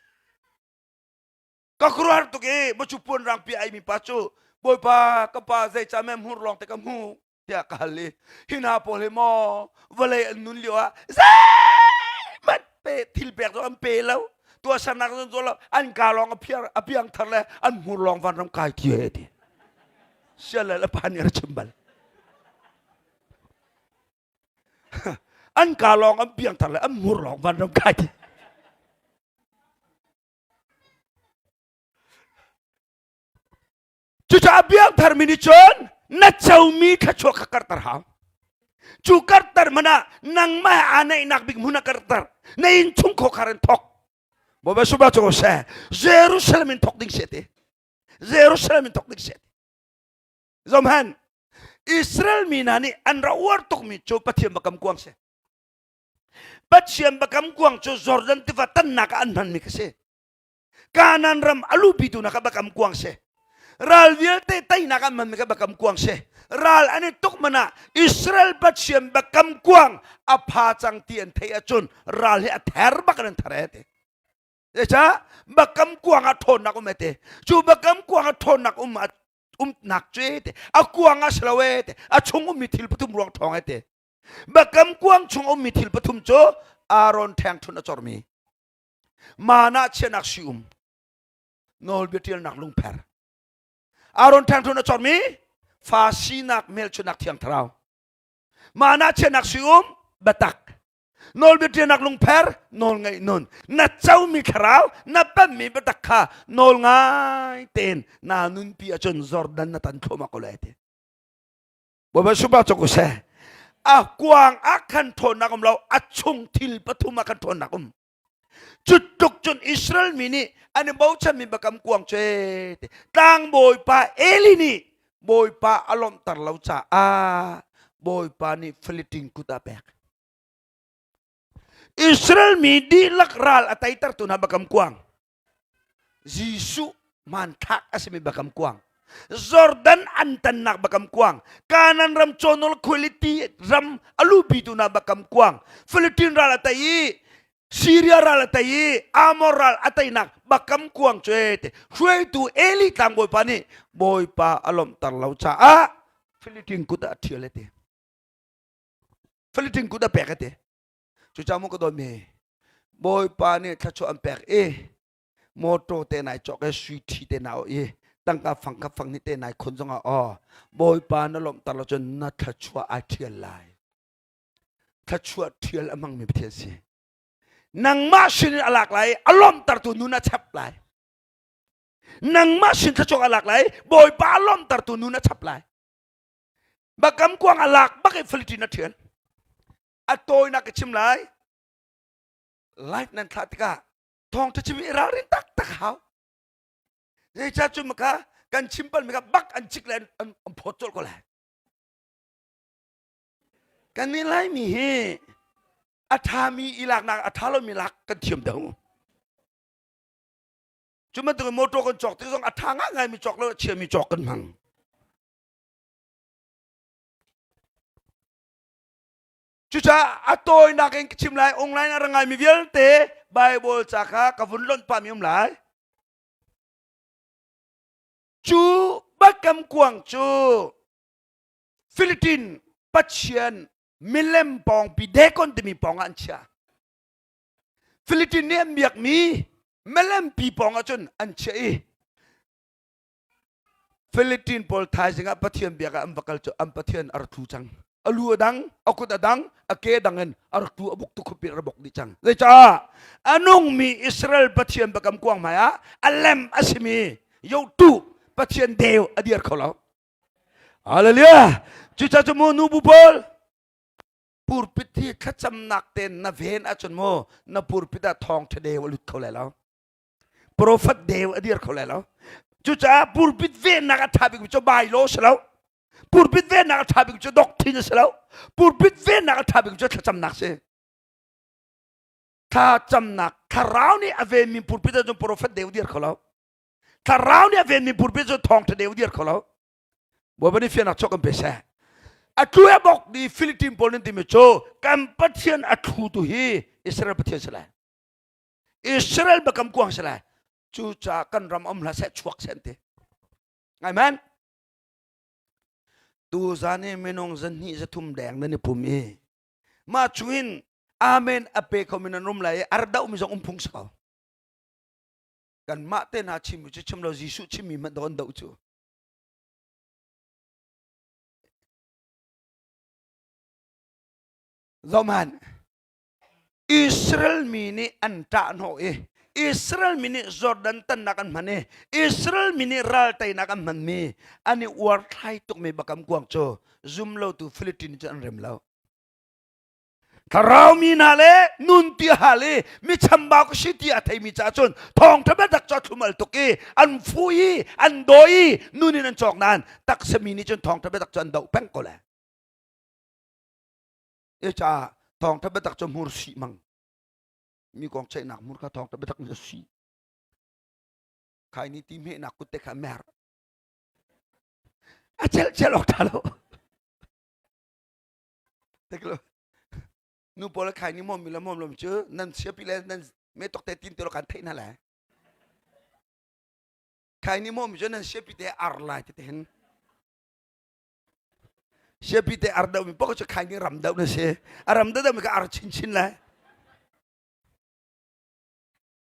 Ka khuaruahhar tuk i macu puan rangpi ai mi pa cu Bawipa ka pa zeicah meh hmur lawng te ka hmu tiah ka hal i hi hna pawl hi maw vawlei an nun lio ah zeihmanh pe thil pek zong an pe lo tuahsernak zong tuah lo an ka lawng a phiar a piang thar le an hmur lawng vanram kai ti he ti sial le pa nih a chim bal an ka lawng an piang thar le an hmur lawng vanram kai ti. Cucaah biangthar mi nih cun na comi thluachuah kha karhter hau. Cu karhter hmanh ah nangmah he aa naihnak bik hmun ah karhter. Na innchung khawkhar in thok. Bawipa subah cu seh. Jerusalem in thok ding si ti. Jerusalem in thok ding si ti. Zomhan Israel mi hna nih an ra uar tukmi cu Pathian bakam kuang si. Pathian bakam kuang cu Jordan tiva tannak ah an hmanmi kha si. Kanaan ram a luhpitu nak ah bakam kuang si. Ral vialte teinak an hmanmi kha bakam kuang si. Ral an i tuk man ah Israel Pathian bakam kuang a pha cang ti an theih ahcun ral hi a ther bak in an ther te. Zeicah bakam kuang ah ṭhawnnak um te. Cu bakam kuang ah ṭhawnnak um umnak cu te a kuang ah si lo e te a chung ummi thil pathum ruang ṭhawng e te. Bakam kuang chung ummi thil pathum cu Aaron ṭhengṭhunh a cormi mana chiahnak sui um nawlbia ṭialnak lungpher Aaron ṭhengṭhunh a cormi fa sinak hmelchunhnak thiang thlarau mana chiahnak sui um biatak nawlbia ṭialnak lungpher nawl ngaih nun na comi thlarau na pemmi biatak kha nawl ngai tein naa nunpi ahcun Jordan na tan thluahmah ko lai ti. Bawipa supa cawk u seh. A kuang ah khan ṭhawnnak um lo, a chung thil pathum ah khan ṭhawnnak um. Cu tluk cun Israel mi nih an i bochanmi bakam kuang cu tlangbawipa Eli nih Bawipa a lawmhter lo caah Bawipa nih Philitin kut ah pek. Israel mi dihlak ral a teitertu hna bakam kuang. Jesuh hmanthlak a simi bakam kuang Jordan an tannak bakam kuang Kanan ram chonol quality ram alupi tu na bakam kuang Philippine ral a tei i Syria ral a tei i Amor ral a teinak bakam kuang cu te hruaitu Eli tlangbawipa nih Bawipa a lawmhter lo caah Philippine kut ah a ṭhial te Philippine kut a pek te Cucaah mu ka dawtmi Bawipa nih thluachuah an pek i motor te nai cawk i sui ṭhi te na i tangka fang kha fang nih te nai khun zongah aw Bawipa na lawmhter lo cun na thluachuah ai ṭhial lai. Thluachuah ṭhial a hmangmi Pathian si. Nangmah sin in a lak lai, a lawmhtertu nun a chap lai. Nangmah sin thluachuah a lak lai, Bawipa a lawmhtertu nun a chap lai. Bakam kuang a lak bak i Philippine a ṭhial. A tawinak ka chim lai. Live nan thlah tikah thawngṭha chim i ralrin taktak hau. Zeicah cun maka kan chim palmi kha bak an cik le an phawt colh ko lai. Kan nih Laimi hi a ṭhami i laknak a ṭha lomi lak kan thiam deuh. Cu bantuk motor kan cawk tik zong a ṭha ngaingaimi cawk lo a chiami cawk kan hmang. Cucaah a tawinak in ka chim lai, online a ra ngaimi vialte Bible ca kha ka vun lonh pahmi um lai. Cu bakam kuang cu Philippine Pathian milem pawngpi Dagon timi pawng ah an chiah. Philippine nih an biakmi milem pi pawng ah cun an chiah i Philippine pawl thaizing ah Pathian biak ah an va kal cu an Pathian a rak tlu cang. A lu a dang, a kut a dang, a ke dang in a rak tlu a buk tu khup in a rak bok dih cang. Zeicah a nungmi Israel Pathian biakam kuang hmai ah a lem a simi yotu Pathian deu a dir kho lo. Hallelujah! Cucaah cu mu nubu pawl purpit hi thlacamnak tein na ven ahcun mu na purpit ah thawngṭha deu a lut kho lai lo. Profet deu a dir kho lai lo. Cucaah pulpit vennak a ṭha bikmi cu bylaw si lo. Pulpit vennak a ṭha bik cu doctrine a si lo. Pulpit vennak a ṭha bik cu thlacamnak si. Thlacamnak thlarau nih a venmi pulpit ahcun prophet deu dir kho lo. Thlarau nih a venmi pulpit cu thawngṭha deu dir kho lo. Bawipa nih fiannak chuak kan pe seh. A tlu a bok ni Philippine pawl nan timi cu kan Pathian a thlu tu hi Israel Pathian si lai. Israel biakam kuang si lai. Cucaah kan ram um hlah seh chuak seh an ti. Amen. Tu zan i minung zahnih zathum deng nan i pum i mah chungin amen a pe kho mi nan rum lai i ar doh mi zong um phung si ko. Kanmah te hna chim cu chim lo Jesuh chimmi hmanh do an doh cu. Zohhmanh, Israel mi nih an ṭahhnawh i Israel mi nih Jordan tannak an hman i Israel mi nih ral teinak an hmanmi an i uarthlai tukmi bakam kuang cu zumlotu Philistine cu an rem lo. Thlarau mi hna le nun ti hal i mi chambau ka si ti a theimi caah cun thawngṭha biatak cu a thlum al tuk i an fu i an dawi i nun in an cawk nain taksa mi nih cun thawngṭha biatak cu an doh peng ko le. Cucaah thawngṭha biatak cu hmur sih mang. Mi kong ceihnak hmur kha thawngṭha biatak nih a sih. Khai ni ti hmehnak kut te kha mer. A cel cel awk ṭha lo. Teklo. Nu pawl khai ni mom mi le mom lom cu nan siapi le nan me tok te tin te lo kan theih hna lai. Khai ni mom cu nan siapi te ar lai te te hin. Siapi te ar deuh mi pok cu khai ni ram deuh na si. A ram deuh mi ka ar chin chin lai.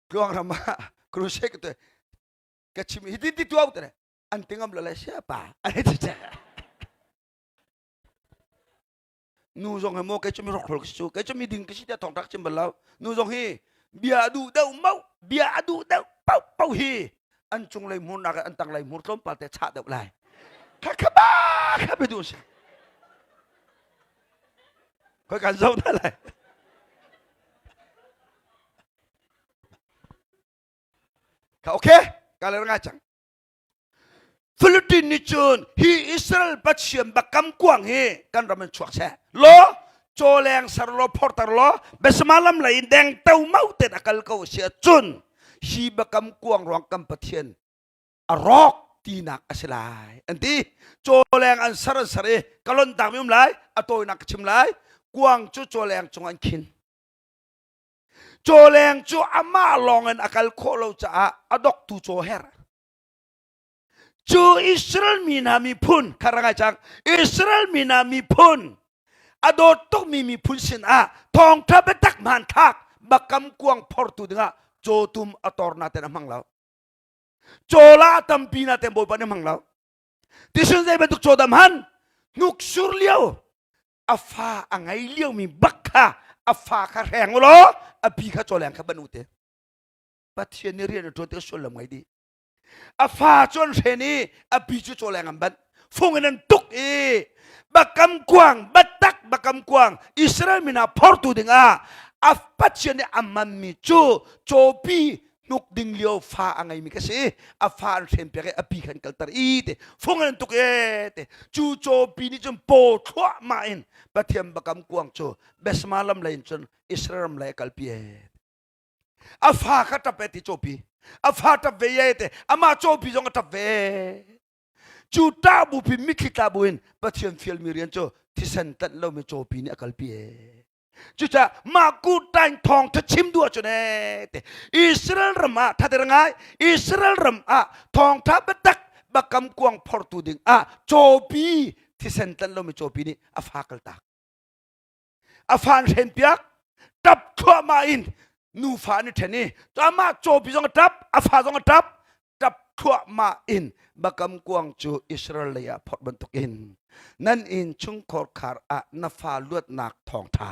Tluang ram ah crusade te ka chim hi ti ti tuau te an tingam lo le sia pa an ti che. Nu zong hi maw kei cu mi rokrol ka si cu kei cu mi ding ka si tiah thawng rak chim bal lo. Nu zong hi bia a duh deuh mau bia a duh deuh pau pau hi an cunglei hmurnak an tanglei hmur tlawmpal te chah deuh lai. Kha kha ba kha bia duh si. Khoi kan zoh hna lai. Kha okay ka le ngai cang. Philippine nih cun hi Israel Pathian bakam kuang hi kan ram in chuak seh law cawleng ser law phorter law besama lam lei in deng to mau ten a kal ko si cun hi bakam kuang ruang kan Pathian a rawk tinak a si lai an ti cawleng an ser an ser i ka lon tak mi um lai a tawinak ka chim lai kuang cu cawleng cung an khin cawleng cu amah lawng in a kal khawh lo caah a doktu caw her cu Israel mi hna miphun kha ra ngai cang Israel mi hna miphun a dawt tukmi miphun sin ah thawngtha biatak hmanthlak bakam kuang phortu dingah cawtum a tor na ten a hmang lo cawla tampi na ten bawipa nih hmang lo tisun zei bantuk caw dam han hnuk sur lio a fa a ngei lio mi bak kha a fa kha hreng law a pi kha cawleng kha ban u te Pathian nih rian a ṭuan tik sullam ngei dih a fa cu an hren i a pi cu cawleng an banh fung in an tuk i bakam kuang batak bakam kuang Israel min ah phortu dingah a Pathian nih a manmi cu cawpi hnuk ding lio fa a ngeimi ka si a fa an hren piak i a pi khan kalter i te fung in an tuk e te cu cawpi nih cun paw thluahmah in Pathian bakam kuang cu Besma lam lei in cun Israel ram lei a kalpi e a fa kha ṭap e ti cawpi a fa ṭap ve ye te amah cawpi zong a ṭap ve cu ṭah bu pin mitthli tla bu in Pathian fialmi rian cu thisen tanh lomi cawpi nih a kalpi e cucaah mah kutain thawng tha chim duh ahcun e te Israel ram ah thater ngai Israel ram ah thawngtha biatak bakam kuang phortu ding ah cawpi thisen tanh lomi cawpi nih a fa kaltak a fa an hren piak tap thluahmah in nufa an i ṭhen i amah cawpi zong a ṭap a fa zong a ṭap ṭap thluahmah in bakam kuang cu Israel lei ah phorh bantukin nan inn chungkhar khar ah na fa luatnak thawngṭha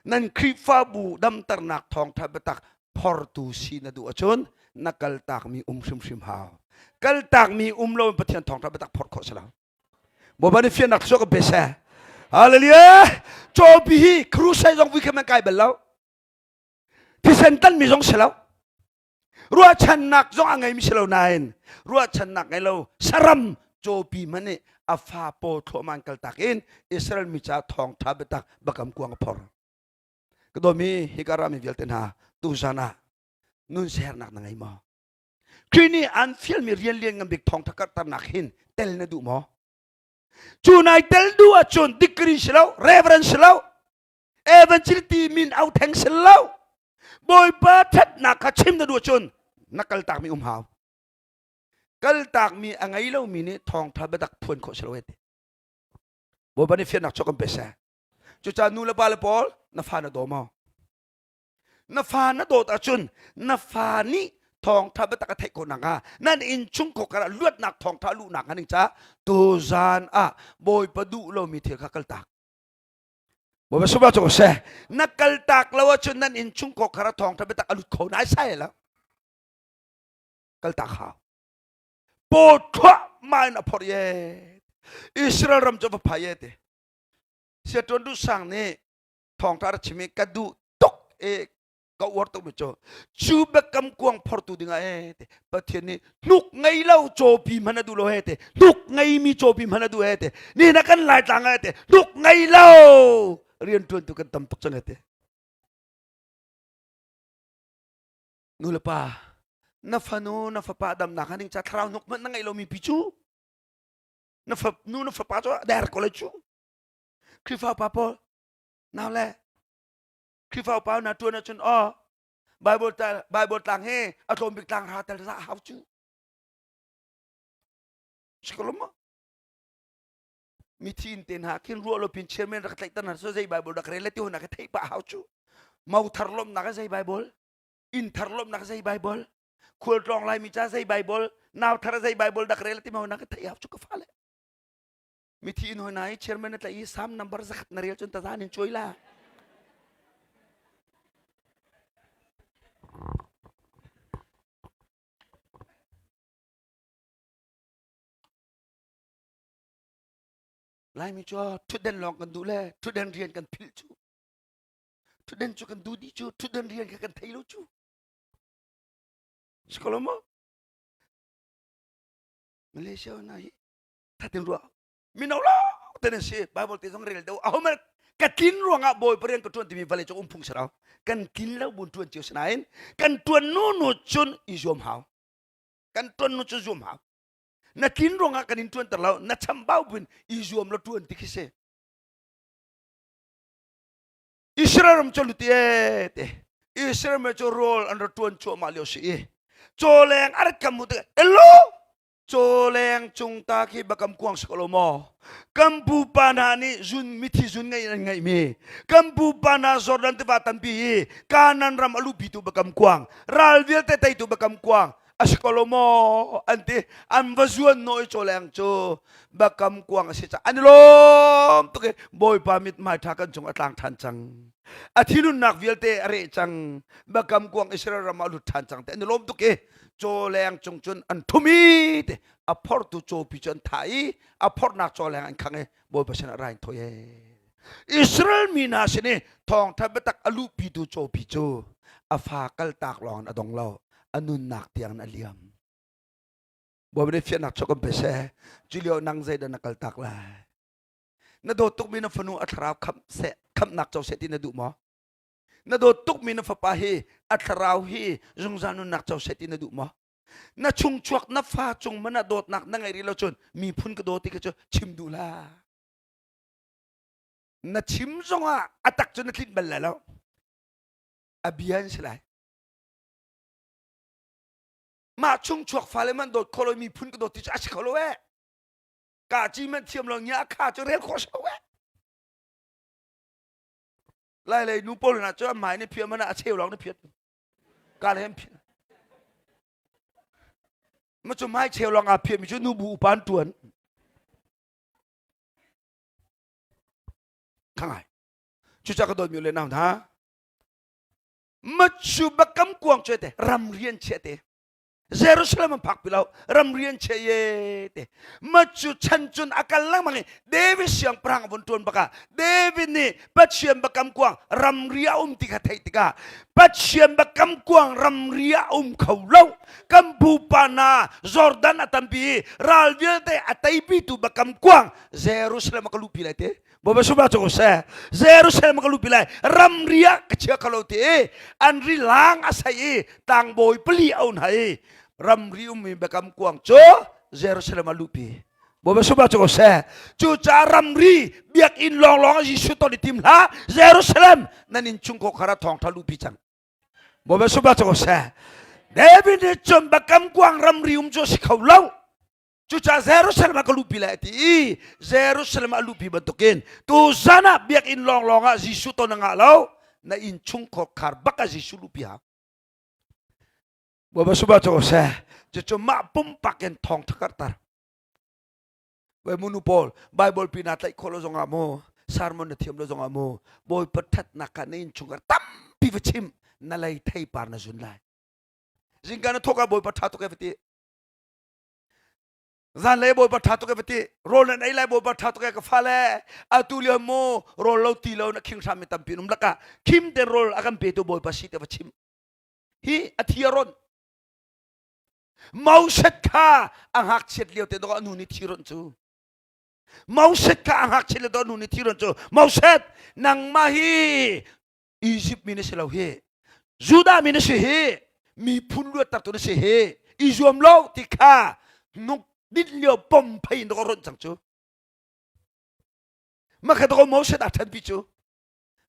nan Khrihfabu damternak thawngṭha biatak phortu si na duh ahcun na kaltakmi um hrimhrim hau kaltakmi um lo in Pathian thawngṭha biatak phorh khawh si lo Bawipa nih fiannak thluachuah kan pe seh. Hallelujah! Cawpi hi crusade zong vui khan man kai bal lo. Thisen tanmi zong si lo. Ruahchannak zong a ngeimi si lo nain ruahchannak ngei lo saram cawpi hmanh nih A fa paw thluahmah in kaltak in Israel mi caah thawngṭha biatak bakam kuang a phor. Ka dawmi hika rami vialte hna tuzan ah nun sernak na ngei maw? Khrih nih an fialmi rian lian ngan bik thawngṭha karhternak hin tel na duh maw? Cu nai tel duh ahcun degree si lo, reverend si lo, evangelist min au theng si lo. Bawipa ṭhatnak kha chim na duh ahcun na kaltakmi um hau. Kaltakmi a ngei lomi nih thawngṭha biatak phuan khawh si lo e ti. Bawipa nih fiannak chuak kan pe seh. Cucaah nu le pa le pawl na fa na daw maw? Na fa na dawt ahcun na fa nih thawngtha biatak a theih khawh nakhnga nan innchung khawkar ah luatnak thawngtha luhnak hnga ding caah tuzan ah Bawipa duh lomi thil kha kaltak. Bawipa sungah cu seh na kaltak lo ahcun nan innchung khawkar ah thawngtha biatak a lut kho nai sai lo. Kaltak hau. Paw thluahmah in a phorh ye. Israel ram cu va phai ye te. Sia Tuan Duh Sang nih thawngtha rak chim i ka duh tuk i ka uar tuk mi cu cu biakam kuang phortu dingah e te Pathian nih hnuk ngei lo cawpi hmanh a duh lo he te hnuk ngei mi cawpi hmanh a duh he te ni na kan laitlang ah te hnuk ngei lo rian tuantu kan tam tuk cang he te nu le pa na fanu na fapa damnak ning ca thlarau hnuk hmanh na ngeih lomi pi cu na fa nu na fapa cu der ko lai cu Khrihfa upa pawl nau le Khrihfa upa na tuan ahcun aw Bible Bible tlang he a tlawm bik tlang ra tel za hau cu sikolom ma mithi in te hna khin ruah lo pin chairman rak tlaih tan hna so zei Bible rak rel le ti hona ka theih pa hau cu mau thar lomnak zei Bible inn thar lomnak zei Bible khual tlawng lai mi ca zei Bible nau thar zei Bible dak rel ti mau na ka theih hau cu ka fale mithi in hoi na i chairman na tlaih i sam number zakhat na rel cun tazan in cuai la Laimi cu thutden lawng kan duh le thutden rian kan philh cu thutden cu kan duh dih cu thutden rian kha kan thei lo cu si ko lo maw Malaysia na hi thatin ruah mino lo te nan si bible te zong rel deuh aho man ka tlin ruangah bawi parian ka tuan timi vale cung um phung sarau kan tlin lo bun tuan cio sinain kan tuan nu nu cun i zuam hau kan tuan nu cu zuam hau na tlin ruangah kan in tuan ter lo na chambau bun i zuam lo tuan ti khi si Israel ram cu luti e te Israel ram cu rawl an ra tuan cuahmah lio si i cawleng a rat kam mu te elo cawleng cung ta khi bakam kuang si ko lo maw kan pupa hna nih zun mithi zun ngei an ngeih mi kan pupa hna Jordan tiva tampi hi Kanan ram a luhpi tu bakam kuang ral vialte teitu bakam kuang a si ko lo maw an ti an va zuan nawi cawleng cu bakam kuang a si ca an i lawm tuk i bawipa mithmai ṭha kan cung a tlang ṭhan cang a thinunnak vialte a reh cang bakam kuang Israel ram ah a lut ṭhan cang te an i lawm tuk i cawleng cung cun an thum i te a phortu cawpi cu an thah i a phornak cawleng an khang i bawipa sinah rain thawi e Israel mi hna sin i thawngṭha biatak a luhpitu cawpi cu a fa kaltak lawng in a dong lo a nunnak tiang in a liam Bawipa nih fiannak chuak kan pe seh cu lio nang zeidah na kaltak lai na dawt tukmi na fanu a thlarau khamh seh khamhnak co seh ti na duh maw na dawt tukmi na fapa hi a thlarau hi zungzal nunnak co seh ti na duh maw na chungchuak na fa cung man ah dawtnak na ngeih rih lo cun miphun ka daw ti kha cu chim duh la na chim zongah a tak cu na tlinh bal lai lo a bia an si lai mah chungchuak fale man dawt kho lo miphun ka dawt ti cu a si kho lo eh ka ci man thiam lo nya kha cu rel khawh si lo eh lai lei nu pawl hna cu an hmai ni phiah mana a cheu lawng ni phiat ka le an phiah ma cu hmai cheu lawng aa phiah mi cu nu bu upa an tuan khangai cuca ka dawt mi le nau hna machu bakam kuang che te ram rian che te Jerusalem an phak pi lo ramri an che ye te macu chan cun a kal lengmang i David siangpahrang a vun tuan baka David nih Pathian bakam kuang ramri a um ti kha theih tikah. Pathian biakam kuang ramri ah um kho lo. Kan pupa hna Jordan a tampi i ral vialte a teipitu biakam kuang Jerusalem ah ka luhpi lai te. Bawipa sumah cu seh. Jerusalem ah ka luhpi lai. Ramri ah ka chia kho lo ti i an ri lang a sei i tlangbawi pali a un hai. Ramri ummi biakam kuang cu Jerusalem ah luhpi. Bawipa sumah cu seh. Cucaah ramri biakinn lawnglawng ah Jesuh ton i tim hlah. Jerusalem nan inn chung khar ah thawngṭha luhpi cang. Bawipa sumah cu seh. David nih cun biakam kuang ramri um cu a si kho lo. Cucaah Jerusalem ah ka luhpi lai a ti i Jerusalem ah a luhpi bantukin tuzan ah biakinn lawnglawng ah Jesuh ton a ngah lo. Na inn chung khar bak ah Jesuh luhpi hau. Bawipa sumah cu seh. Cucu mah pumpak in thawngṭha karhter. Wei munu pawl Bible pi na tlaih khawh lo zongah mu sermon na thiam lo zongah mu Bawipa ṭhatnak kha na innchungkhar tampi va chim na lei theipar na zun lai. Zingka na thawk ah Bawipa ṭha tuk e va ti. Zanlei Bawipa ṭha tuk e va ti. Rawl nan ei lai Bawipa ṭha tuk e ka fale. Atu lio mu rawl lo ti lo na khing hram mi tampi um lakah khim te rawl a kan petu Bawipa si te va chim. Hi a thi a ron. Moses kha a ngakchiat lio te dawh a nu nih thi ronh cu. Moses kha a ngakchiat lio dawh a nu nih thi ronh cu. Moses nangmah hi Egypt mi na si lo hi. Judah mi na si hi. Miphun luattertu na si hi. I zuam lo ti kha nuk din lio pom phei in dawh ronh cang cu. Makha dawh Moses a ṭhanpi cu.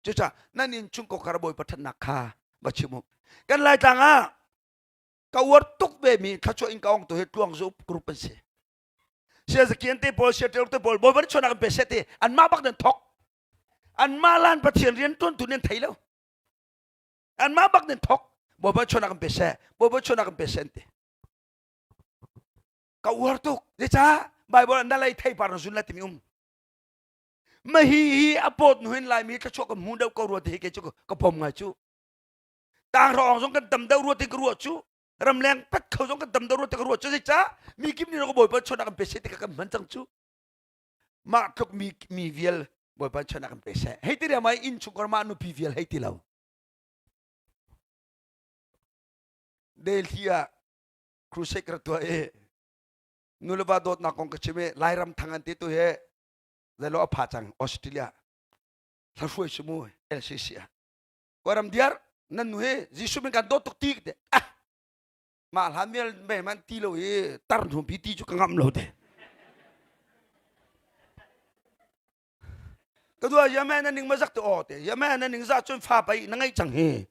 Cucaah nan inn chung kokar Bawipa ṭhatnak kha va chim u. Kan Laitlang ah ka uar tuk ve mi thluachuah in ka ong tu hi tluang zu group an si. Sia zakian te pawl sia tel te pawl bawipa nih chuanak an pe seh ti anmah bak nan thok. Anmah lan Pathian rian tuan tu nan thei lo. Anmah bak nan thok. Bawipa chuanak an pe seh. Bawipa chuanak an pe seh an ti. Ka uar tuk. Zeicah Bible na lei thei par na zun la timi um. Mahi hi a pawt nu hin Laimi thluachuah kan hmu deuh ko rua ti hi kei cu ka pom ngai cu. Tangrawng zong kan tam deuh rua ti ka ruah cu. Ramleng pat kho zong kan tam deuh rua ti ka ruah cu. Zeicah mi kim nih ka Bawipa chuanak kan pe seh ti ka kan hman cang cu. Mah tluk mi mi vial Bawipa chuanak kan pe seh. Hei ti riam ai inn chungkhar mah nupi vial hei ti lo. Delhi ah crusade ka tuah i nuleva dawtnak kong ka chim i Lairam thang an ti tu hi zeilo a pha cang Australia hlahruai si mu LCC ah Kawram diar nan nu hi Jesuh min kan dawt tuk ti te ah mah hlan mel me man ti lo hi tar hnu pi ti cu ka ngam lo te ka dua yame na ning ma zak te o te yame na ning za cun fa pai na ngai cang hi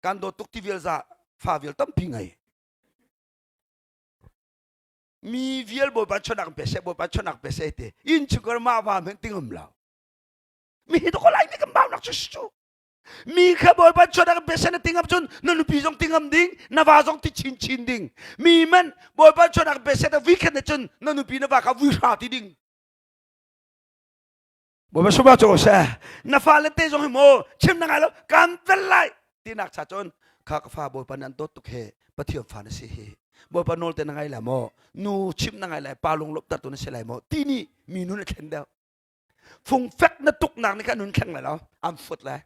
kan dawt tuk ti vial za fa vial tampi ngai mi vial bawipa chawnak pe seh bawipa chawnak pe seh te inn chungkhar mah va men ting um lo mi hi to ko lai mi kan bau nak chu chu mi kha bawipa chawnak pe seh na ting am cun na nupi zong ting am ding na va zong ti chin chin ding mi man bawipa chawnak pe seh ta weekend na cun na nupi na va kha vui hra ti ding Bawipa suma cu seh na fale te zong hi mu chim na ngai lo kan fel lai tinak cha cun kha ka fa Bawipa nan dawt tuk he Pathian fa na si hi Bawipa nawl te na ngai lai maw nu chim na ngai lai pa lung lop tu na si lai maw ti nih mi nun a thlen deuh fungfek na tuknak nih kha nun thleng lai lo am fut lai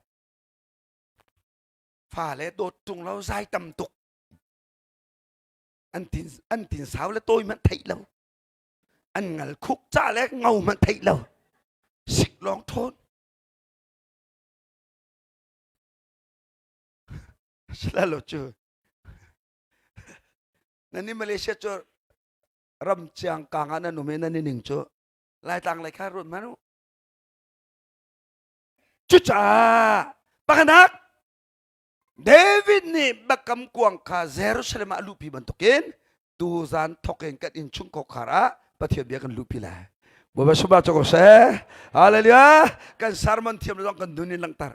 fa le dawt tung lo zai tam tuk an tin an tin sau le tawi hmanh theih lo an ngal khuk ca le ngo hmanh theih lo sik lawng thawn sila lo cu nan ni Malaysia cu ram chiang kang ah nan um i nan i ning cu Laitlang lei kha ruat hmanh u cucaah pakhanak David nih biakam kuang kha Jerusalem ah a luhpi bantukin tuzan thawk in kan innchung kawkhar ah Pathian bia kan luhpi lai. Bawipa subah cu ko seh. Hallelujah. Kan sermon thiam zong kan nun in langhter.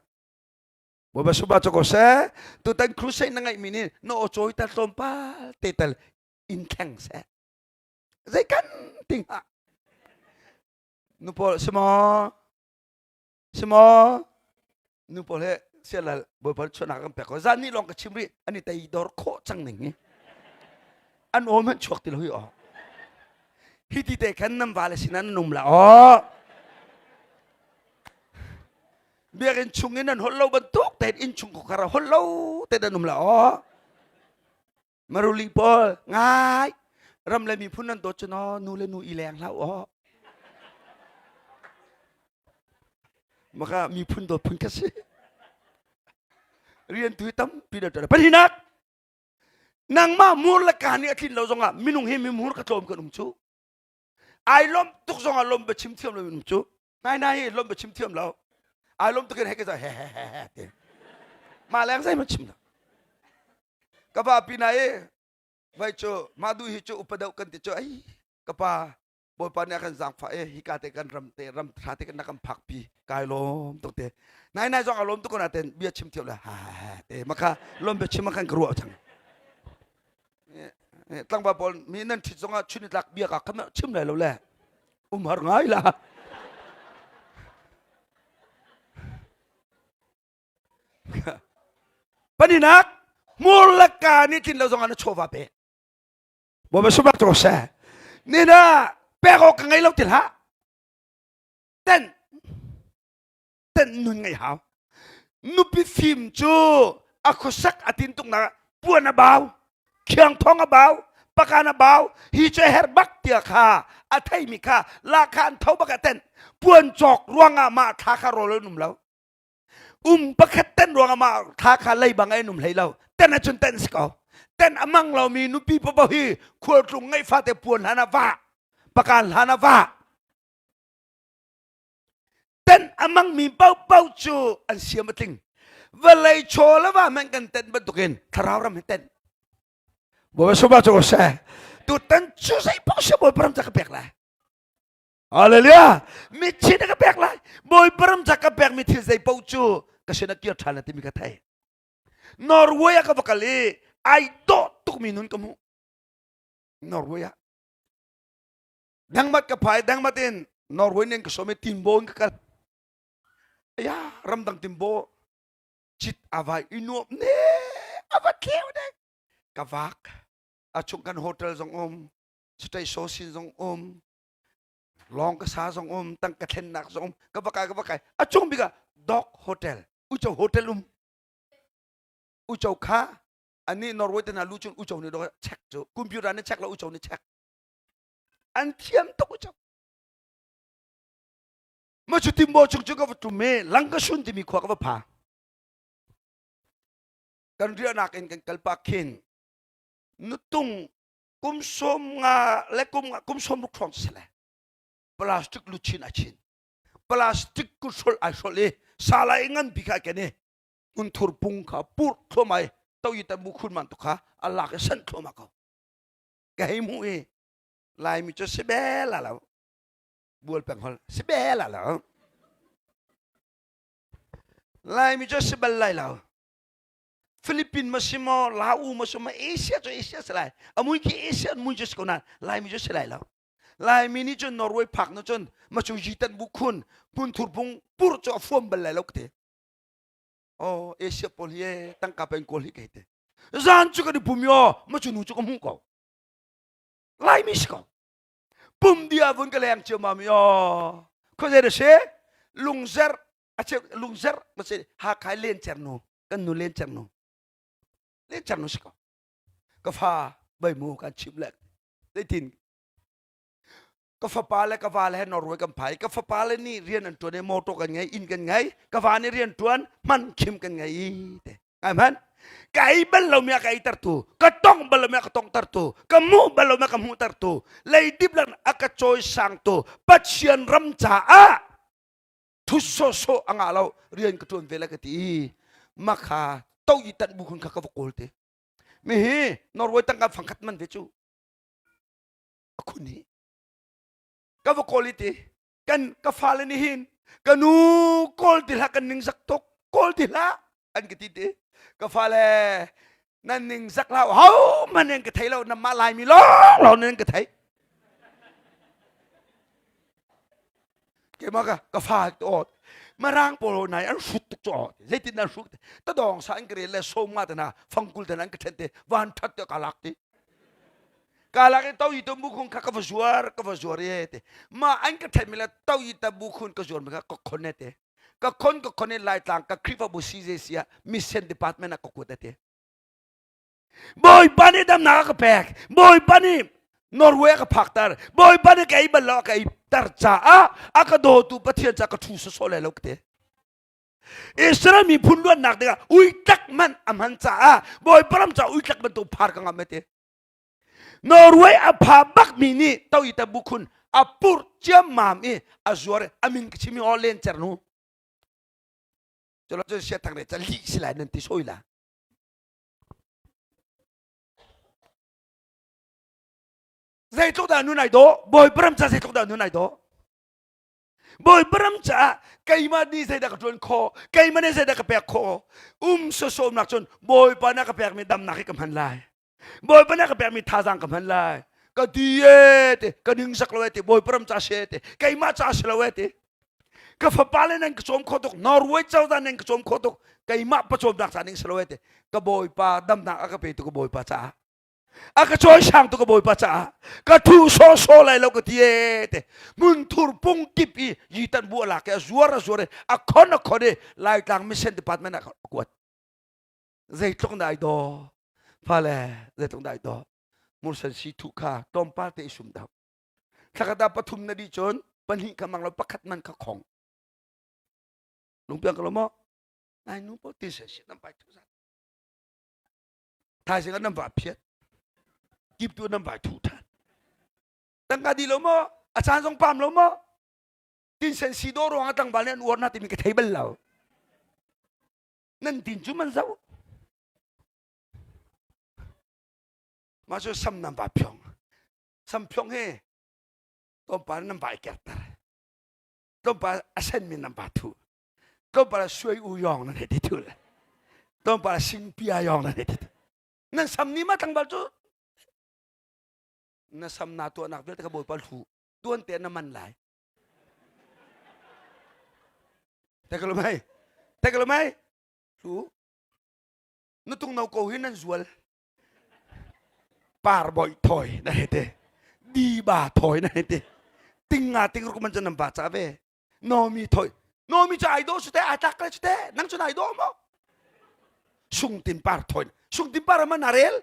Bawipa subah cu ko seh. Tutan crusade na ngeihmi nih na aw cawi tal tlawmpal te tal in thleng seh. Zei kan ting ha. Nu pawl si maw? Si maw? Nu pawl he sialal Bawipa chuahnak kan pek ko. Zan ni lawng ka chim rih. An i tei dor khawh cang ning hi. An aw hmanh chuak ti lo hi aw. Hi ti te khan nan vale sinah nan um la aw. Biakinn chung in an holh lo bantuk tein inn chung khuakhar ah holh lo tein an um la aw. Maruli pawl ngai ram le miphun nan dawt cu no nu le nu i leng hlah aw. Maka miphun dawt phun ka si. Rian tu tampi da ṭuan. Pahnihnak nangmah mur le ka nih a tlin lo zongah minung hi mimur ka tlawm kan um cu. Ai lom tuk zongah lom ba chim thiam lo um cu. Nai nai hi lom ba chim thiam lo. Ai lom tuk in he ka he he he he te. Mah leng zei ma chim lo. Ka pa pi na i vai cu mah du hi cu upa deuh kan ti cu ai ka pa Bawipa nih a kan zaangfah i hika te kan ram te ram tha te kan kan phak pi kai lawm tuk te nai nai zong a lawm tuk ko naten bia chim thiam le ha ha ha te maka lawm bia chim kan ka ruah cang tlangval pawl mi nan ṭhit zongah chun tlak bia ka kham chim lai lo le um har ngai la paninak hmur le ka nih tlin lo zongah na chawva pe Bawipa sumnak cu seh. Nina pek awk ka ngei lo ti hlah. Ten ten nun ngei hau. Nupi fim cu a khuasak a tin tuk nak puan a bau, khiang thong a bau, pakan a bau, hi cu her bak tia kha a theimi kha la kha an tho bak a ten. Puan cawk ruangah mah thla kha rawl an um lo. Um pakhat ten ruangah mah thla kha lei bang ai num hlei lo ten ahcun ten si ko ten a mang lomi nupi paoh hi khualtlung ngeih fate puan hlan ah va pakan hlan ah va ten a mangmi paohpaoh cu an siam a tling vawlei chaw le va hmanh kan ten bantukin thlarau ram hi ten Bawipa suma cu seh tutan cu zei paoh si Bawipa ram ca ka pek lai Hallelujah! Mitthi na ka pek lai. Bawipa ram ca ka pekmi thil zei paoh cu ka sin ah kir ṭhan la timi ka thei. Norway ah ka va kal i ai dawh tukmi nun ka hmuh. Norway ah. Dangmat ka phai, dangmat in Norway ning ka som i timbo in ka kal. Ya, ramdang timbo cit avai i nuam ne ava tleu ne ka vak a chung kan hotel zong um state so sin zong um lawng ka sa zong um tangka thlennak zong um ka va kai ka va kai a cung bik ah dog hotel ucho hotel um ucho kha ani Norway te na lu chun ucho ni do check cu computer ni check lo ucho ni check an thiam tuk ucho ma chu timbo chung chu ka va tum me langka sun timi khua ka va pha kan riahnak in kan kal pa khin nutung kum som nga le kum nga kum som ruk hrawng si le plastic luchin a chin plastic ku hrol ai hrol i sala i ngan bi kha ken i hmunthur pung kha pur thluam ai to yi tan bu khun man tu kha a lak i san thluam ko ka hei mu i laimi cu si bel la lo bual peng hol si bel la lo laimi cu si bal lai lo Philippine ma si maw Lau ma si maw Asia cu Asia si lai a mui khi Asia mui cu si ko nain Laimi cu si lai lo Laimi nih cun Norway phak nu cun ma cu yitan bu khun hmunthur bung pur cu a fuam bal lai lo ka ti oh Asia pawl hi e tangka pen kawl hi kai te zan cu kan i pum yo ma cu nu cu ka hmuh ko Laimi si ko pum dia vun ka leng cio ma mi oh khuazei da si lungzer a cheu lungzer ma si Hakha len cer nu kan nu len cer nu len cer nu si ko ka fa bai mu kan chim le zeitin ka fapa le ka va le he Norway kan phai ka fapa le nih rian an tuan i motor kan ngei inn kan ngei ka va nih rian tuan hman khim kan ngei i te ngai hman ka ei bal lo mi a ka ei tertu ka tong bal lo mi a ka tong tertu ka hmuh bal lo mi a ka hmuh tertu leidip lang a ka cawi sang tu Pathian ram caah thu sawhsawh a ngah lo rian ka ṭuan ve le ka ti makha to i tan bu khun kha ka va kawl te mi hi Norway tangka fangkhat man ve cu a khun hi ka va kawl i ti kan ka fale nih hin ka nu kawl ti hlah kan ning zak tuk kawl ti hlah an ka ti ti ka fale nan ning zak hlah ho man nan ka thei lo nan mah laimi lawng lawng nan ka thei keimah ka ka fa to marang pawl nai an hrut tuk cho zeitin nan hrut ta dong sa an ka rel le som nga te na fangkul te an ka then te van that te ka lak ti ka lak i to yi to mu khung kha ka va zuar ka va zuar ye te ma an ka then mi le to yi ta bu khun ka zuar mi kha ka khon ne te. Ka khon ka khon in Laitlang ka Khrihfabu CJC ah mission department ah ka kuat ati. Bawipa nih damnak a ka pek. Bawipa nih Norway a ka phakter. Bawipa nih ka ei bal lo a ka ei ter caah a ka dawtu Pathian ca ka ṭhu sawsawh lai lo ka ti. Israel miphun luatnak dingah uitlak man a hman caah Bawipa ram caah uitlak bantuk phar ka ngam te. Norway a pha bak mi nih to i ta bukhun a pur ciammam i a zuar a min ka chimi o len cer nu. Culo cun sia thang re ca lih si lai nan ti soi la. Zeitluk dah nun ai dawh? Bawipa ram ca zeitluk dah nun ai dawh? Bawipa ram caah keimah nih zeidah ka ṭuan khawh? Keimah nih zeidah ka pek khawh? Um sawsawmnak cun Bawipa na ka pekmi damnak hi ka hman lai. Bawipa na ka pekmi thazaang ka hman lai. Ka di e ti, ka ningzak lo e ti, Bawipa ram ca si e ti, keimah ca si lo e ti. Ka fapa le nan ka cawm kho tuk, Norway cozah nan ka cawm kho tuk, keimah pawcawmnak ca ning si lo e ti. Ka Bawipa damnak a ka petu ka Bawipa caah. A ka cawisang tu ka Bawipa caah. Ka thu sawsawh lai lo ka ti e ti. Hmunthur pung kip i yitan bu a lak i a zuar a zuar i a khon a khon i Laitlang Mission Department ah a kuat. Zeitluk dah ai daw. Fale, zeitluk dah ai daw. Mursan si thu kha tlawmpal te i sum deuh. Thlakhat ah pathum na dih cun pahnih kha mang lo pakhat man kha khong. Lungpiang ka lo maw? Nai nu po ti se si nan pai thu zat. Thaizing ah nan va phiat. Kip tu nan vai thu than. Tangka di lo maw? A caan zong pam lo maw? Tinsen si do ruang ah tlangval nih an uar na timi ka thei bal lo. Nan tin cu man zo. Mah cu sam nan va phiong. Sam phiong hi tlawmpal nan vai kerter. Tlawmpal a senmi nan va thuh. Tlawmpal a suai u yong nan hei ti thul. Tlawmpal a singpia yong nan hei ti Nan sam ni ma tlangval cu na sam na tuahnak vialte ka bawipa hlu tuan te na man lai. Tekalumai tekalumai hlu na tung no ko hi nan zual par boi thoi na he te di ba thoi na he te ting nga ting ruk man chu nam ba cha ve nomi thoi nomi chu ai do su te ai tlak le chu te nang chu nai do mo sung tin par thoi sung tin par man arel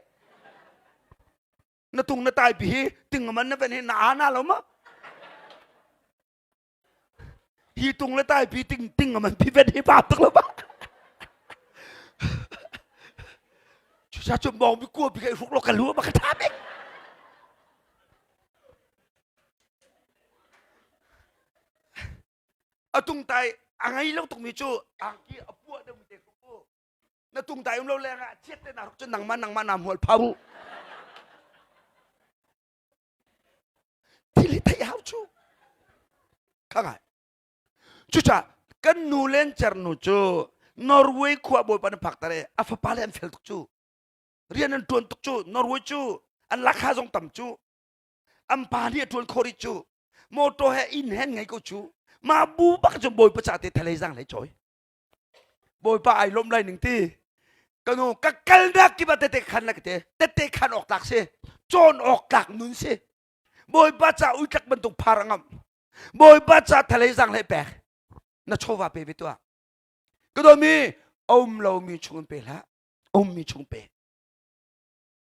na tung na tai pi hi ting man na ven hi na ana lo ma Hi tung le tai pi ting ting man pi vet hi pa tuk lo ba. Chu sa chu mong bi kua bi kai ruk lo ka lu ma ka tha bik. A tung tai a ngai lo tuk mi chu angki a puah deuh mi te ku na tung tai um lo leng ah chiat te na ruk chu nangma nangma nam hual phau thil hi theih hau cu kha ngai cucaah kan nu len cernu cu Norway khua bawipa na phak tare a fapa le an fel tuk cu rian an tuan tuk cu Norway cu an lakha zong tam cu an pa nih a tuan khawh rih cu motor he inn he ngei ko cu ma bu bak cu bawipa ca te thalei zang lei cawi Bawipa ai lawm lai ning ti. Kanu ka kalnak kip ah tete khan la ka te. Tete khan awk tlak si. Cawn awk tlak nun si. Bawipa ca uitlak bantuk phar a ngamh. Bawipa ca thalei zang hlei pek. Na chawva pe ve tuah. Ka dawmi um lomi chung in pe hlah. Ummi chung pe.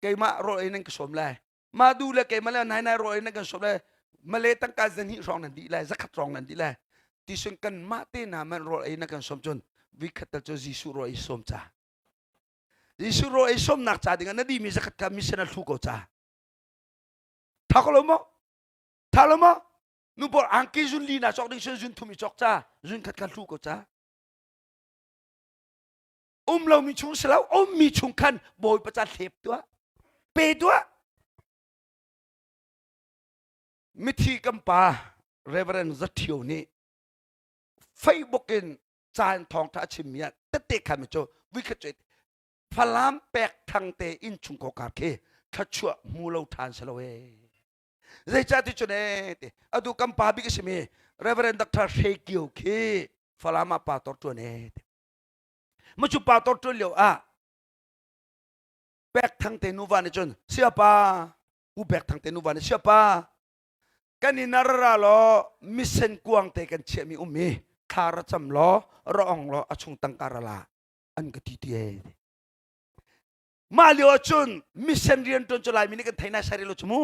Keimah rawl ei nan ka sawm lai. Mah du le keimah le nai nai rawl ei nan kan sawm lai. Male tangka zahnih hrawng nan dih lai, zakhat hrawng nan dih lai. Ti sun kan mah te na man rawl ei na kan sawm cun vikhat tal cu Jesuh rawl ei sawm ca. Jesuh rawl ei sawmnak ca dingah na dihmi zakhat kha mission a hlu ko ca. Tha ko lo maw? Tha lo maw? Nu pawl angki zun li na cawk ding sun zun thum i cawk ca, zun khat kha hlu ko ca. Um lomi chung si lo, ummi chung khan Bawipa ca hlep tuah. Pe tuah. Mithi kan pa Reverend Zathio nih Facebook in caan thawngtha a chimmi ah tette khan mi cu vuikhat cu Falam pek thang te inn chung kokar khi thluachuah hmu lo than si lo ee. Zeicah ti cun ee ti atu kan pa bik a simi Reverend Dr. Hre Kio khi Falam ah pastor tuan ee ti. Macu pastor tuan lio ah pek thang te nuva nih cun siapa U Pek Thang te nuva nih siapa kan in ra law misen kuang te kan chiahmi um i. Thla ra cam law ra ong law a chung tangka ra la an ka ti ti e. Mah lio ahcun mission rian ṭuan cu Laimi nih kan thei nai sai lo cu mu.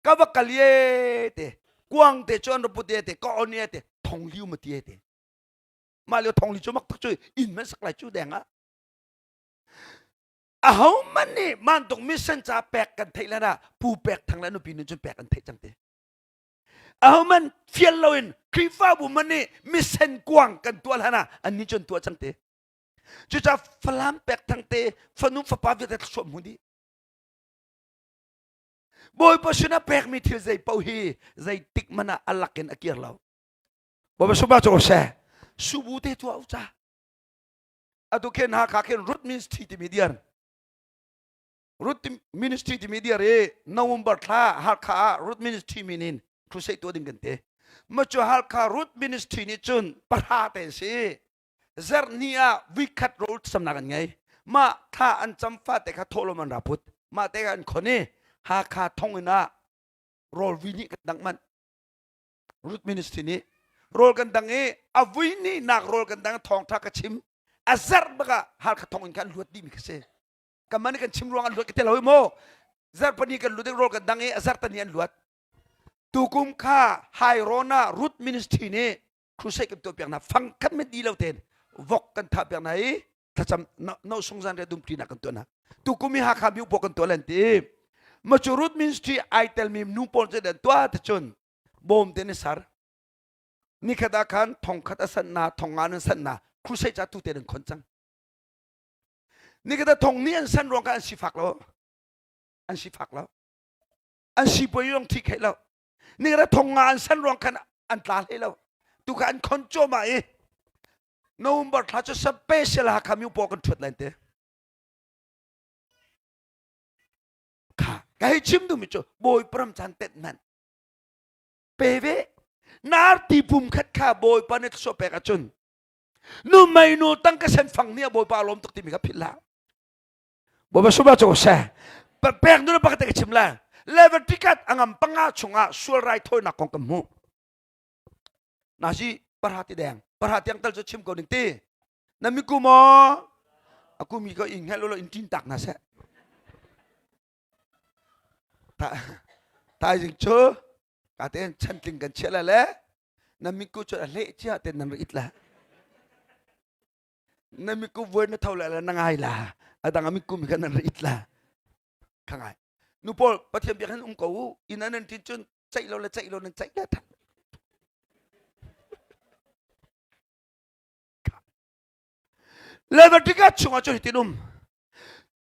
Ka va kal ye te kuang te cu an ra put ye te ka on ye te thong liu ma ti ye te. Mah lio thong li cu mak tak cu inn man sak lai cu deng ah. Aho man nih mantuk mission ca pek kan theih lan ah pu pek thang le nupi nun cun pek an theih cang te. Aho man fial loin Khrihfabu man nih mission kuang kan tuah hlan ah an nih cun tuah cang te. Cucaah Falam pek thang te fanu fapa vialte thluachuah hmu dih. Bawipa sinah pekmi thil zei paoh hi zeitik hmanh ah a lak in a kir lo. Bawipa sumah cu seh. Subu te tuah u ca. Atu khin Hakha khin Ruth Ministry timi diar. Ruth Ministry timi diar i November thla Hakha ah Ruth Ministry min in crusade tuah ding kan ti. Ma cu Hakha Ruth Ministry nih cun pahra te si. Zarhni ah vikhat rawl samnak an ngei. Mah thla an cam fate kha thawhlawm an ra put. Mah te an khon i Hakha thonginn ah rawl vui nih kan dangh manh. Ruth Ministry nih rawl kan dang i a vui nih nak rawl kan dang thawngtha ka chim. A zarh bak ah Hakha thonginn kha an luat dih mi kha si. Kan man kan chim ruang an luat ka te lo maw? Zarh pahnih kan lut i rawl kan dang i a zarh tani an luat. Tukum kha Hairawn ah Ruth Ministry nih crusade kan tuah piak hna fang khat met di lo ten vok kan thah piak hna i thlacam no sung zan re dum ṭinak kan tuah hna tukum i Hakha mi upo kan tuah len ti ma cu Ruth Ministry ai tel mi nu pawl cu dan tuah te cun bawm te ni sar nikhat ah khan thong khat a san na thong nga nan san na crusade ca tu te nan khon cang nikhat ah thong ni an san ruang kha an sifak lo an sifak lo an sipuai yong thi khei lo nikhat thong nga an san ruang khan an tla hlei lo tu kha an khon cuahmah i November thla cu special Hakha mi paw kan ṭhuat lai te kha ka hei chim duhmi cu bawi param chan tet nan pe ve narti pum khat kha bawipa nih thluachuah pek ahcun nu mei nu tangka sen fang nih a bawipa a lawm tuk timi kha philh hlah Bawipa sumah cu seh. Pek nu pakhat ka chim lai. Leviticus angam panga chungah sual rai thawinak kong kan hmuh. Nazi parha ti deng. Parha tiang tal cu chim ko ning ti. Na mi ku maw? Aku mi ko in hngal lo in tin tak na seh. Ta taizing cu ka ten chantling kan chia la le na mi ku cu a hleh chia ten nan rit la. Na miku vuai na tho la la na ngai la adang a miku mi kha nan rit la kha ngai nu pawl pathian biak hin um ko u inn an tin cun ceih lo le ceih lo nan ceih la than Leviticus chungah cun hitin um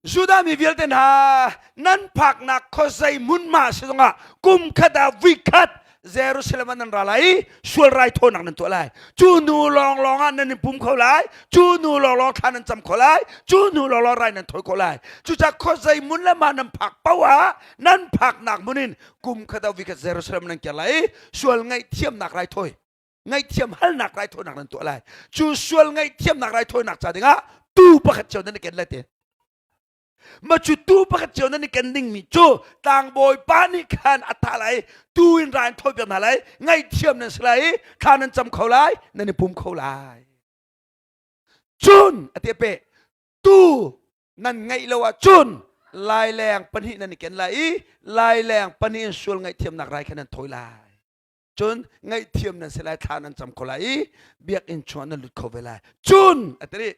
Judah mi vialte hna nan phaknak khuazei hmunhma si zongah kum khat ah vui khat Jerusalem ah nan ra lai i sual raithawinak nan tuah lai. Cu hnu lawnglawng ah nan i pum kho lai. Cu hnu lawnglawng thla nan cam kho lai. Cu hnu lawnglawng rai nan thawi kho lai. Cucaah khuazei hmun le mah nan phak paoh ah nan phaknak hmun in kum khat ah vui khat Jerusalem nan kir lai i sual ngaihthiamnak raithawi ngaihthiam halnak raithawinak nan tuah lai cu sual ngaihthiamnak raithawinak ca dingah tuu pakhat cio nan i ken lai te ma cu tuu pakhat cio nan i ken dingmi cu tlangbawi pa nih khan a thah lai tuu in ra in thawi piak hna lai ngaihthiam nan si lai i thla nan cam kho lai nan i pum kho lai cun a te pe tuu nan ngeih lo ahcun laileng pahnih nan i ken lai i laileng pahnih in sual ngaihthiamnak rai kha nan thawi lai cun ngaihthiam nan si lai thla nan cam kho lai i biakinn chungah nan lut kho ve lai cun a ti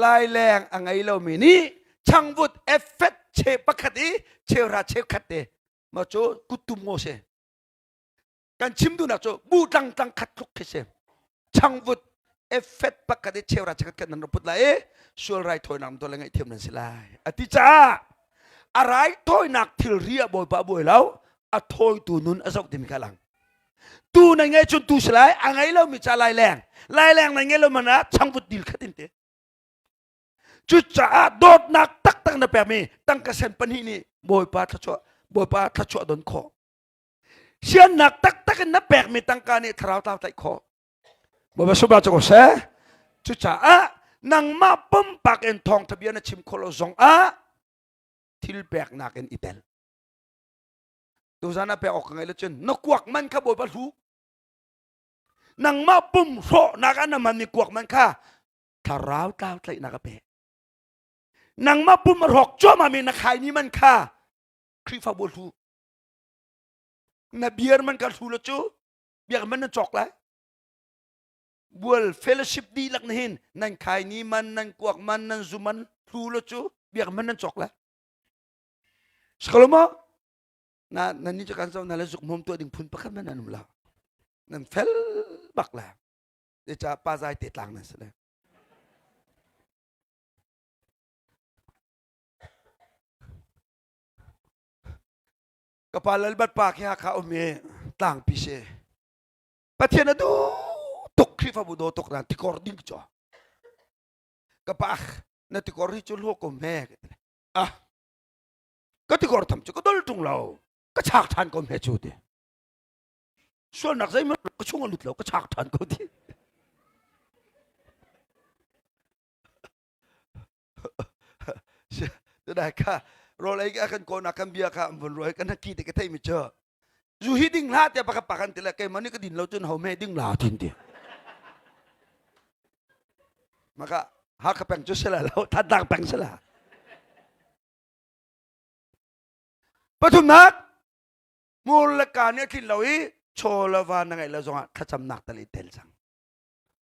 laileng a ngei lomi nih changvut effet che pakhat i cheuhra cheukhat te ma cu kuttum ngo si kan chim duhnak cu bu tlang tlang khat tluk khi si changvut effet pakhat i cheuhra cheukhat kan nan put lai i sual rai thawinak to le ngaihthiam nan si lai a ti caah a raithawinak thilri a bawipa buai lo a thawitu nun a zoh timi kha lang tu na ngei cun tu si lai a ngei lomi ca lai leng lai leng na ngei lo man ah changvut dil khat in te cucaah dawtnak taktak na pekmi tangka sen pahnih nih bawipa thluachuah bawipa thluachuah don khawh siannak taktak in na pekmi tangka nih thlarau tlau tlaih khawh Bawipa subah cu ko seh. Cucaah nangmah pumpak in thawngtha bia na chim khawh lo zong ah thil peknak in i tel. Tuzan ah pek awk ka ngei lo cun na kuak man kha Bawipa hlu. Nangmah pum hrawhnak ah na hmanmi kuak man kha thlarau tlau tlaihnak a pe. Nangmah pum a hrawk cuahmahmi na khaini man kha Khrihfabu hlu. Na beer man ka hlu lo cu biak man na cawk lai. Bual fellowship dihlak na hin nan khaini man, nan kuak man, nan zu man hlu lo cu biak man nan cawk lai. Sikalo maw? Na nan ni cu kan zo na le zuk hmom tuah ding phun pakhat man an um lo. Nan fel bak la. Ca pa zai te tlang nan si le. Ka pa lalbat pa khi Hakha um i tlangpi si. Pathian a duh tuk Khrihfabu daw tuk na tikor ding cu. Ka pa na tikor hi cu hlo ko me. Ah ka tikor tham cu ka dol tung lo. Ka chak than ko me cu ti. Sualnak zeihmanh ka chung a lut lo ka chak than ko ti. Tudai kha rawl ei kan kawnak kan bia kha an vun ruai kan ki te ka thei mi cu zu hi ding hlah tiah pakhat pakan ti le keimah nih ka din lo cun ho me ding la tin ti maka Hakha peng cu sila lo Thantlang peng sila pathumnak hmur le ka nih a tlin lo i chaw le va na ngeih lo zongah thlacamnak tal i tel cang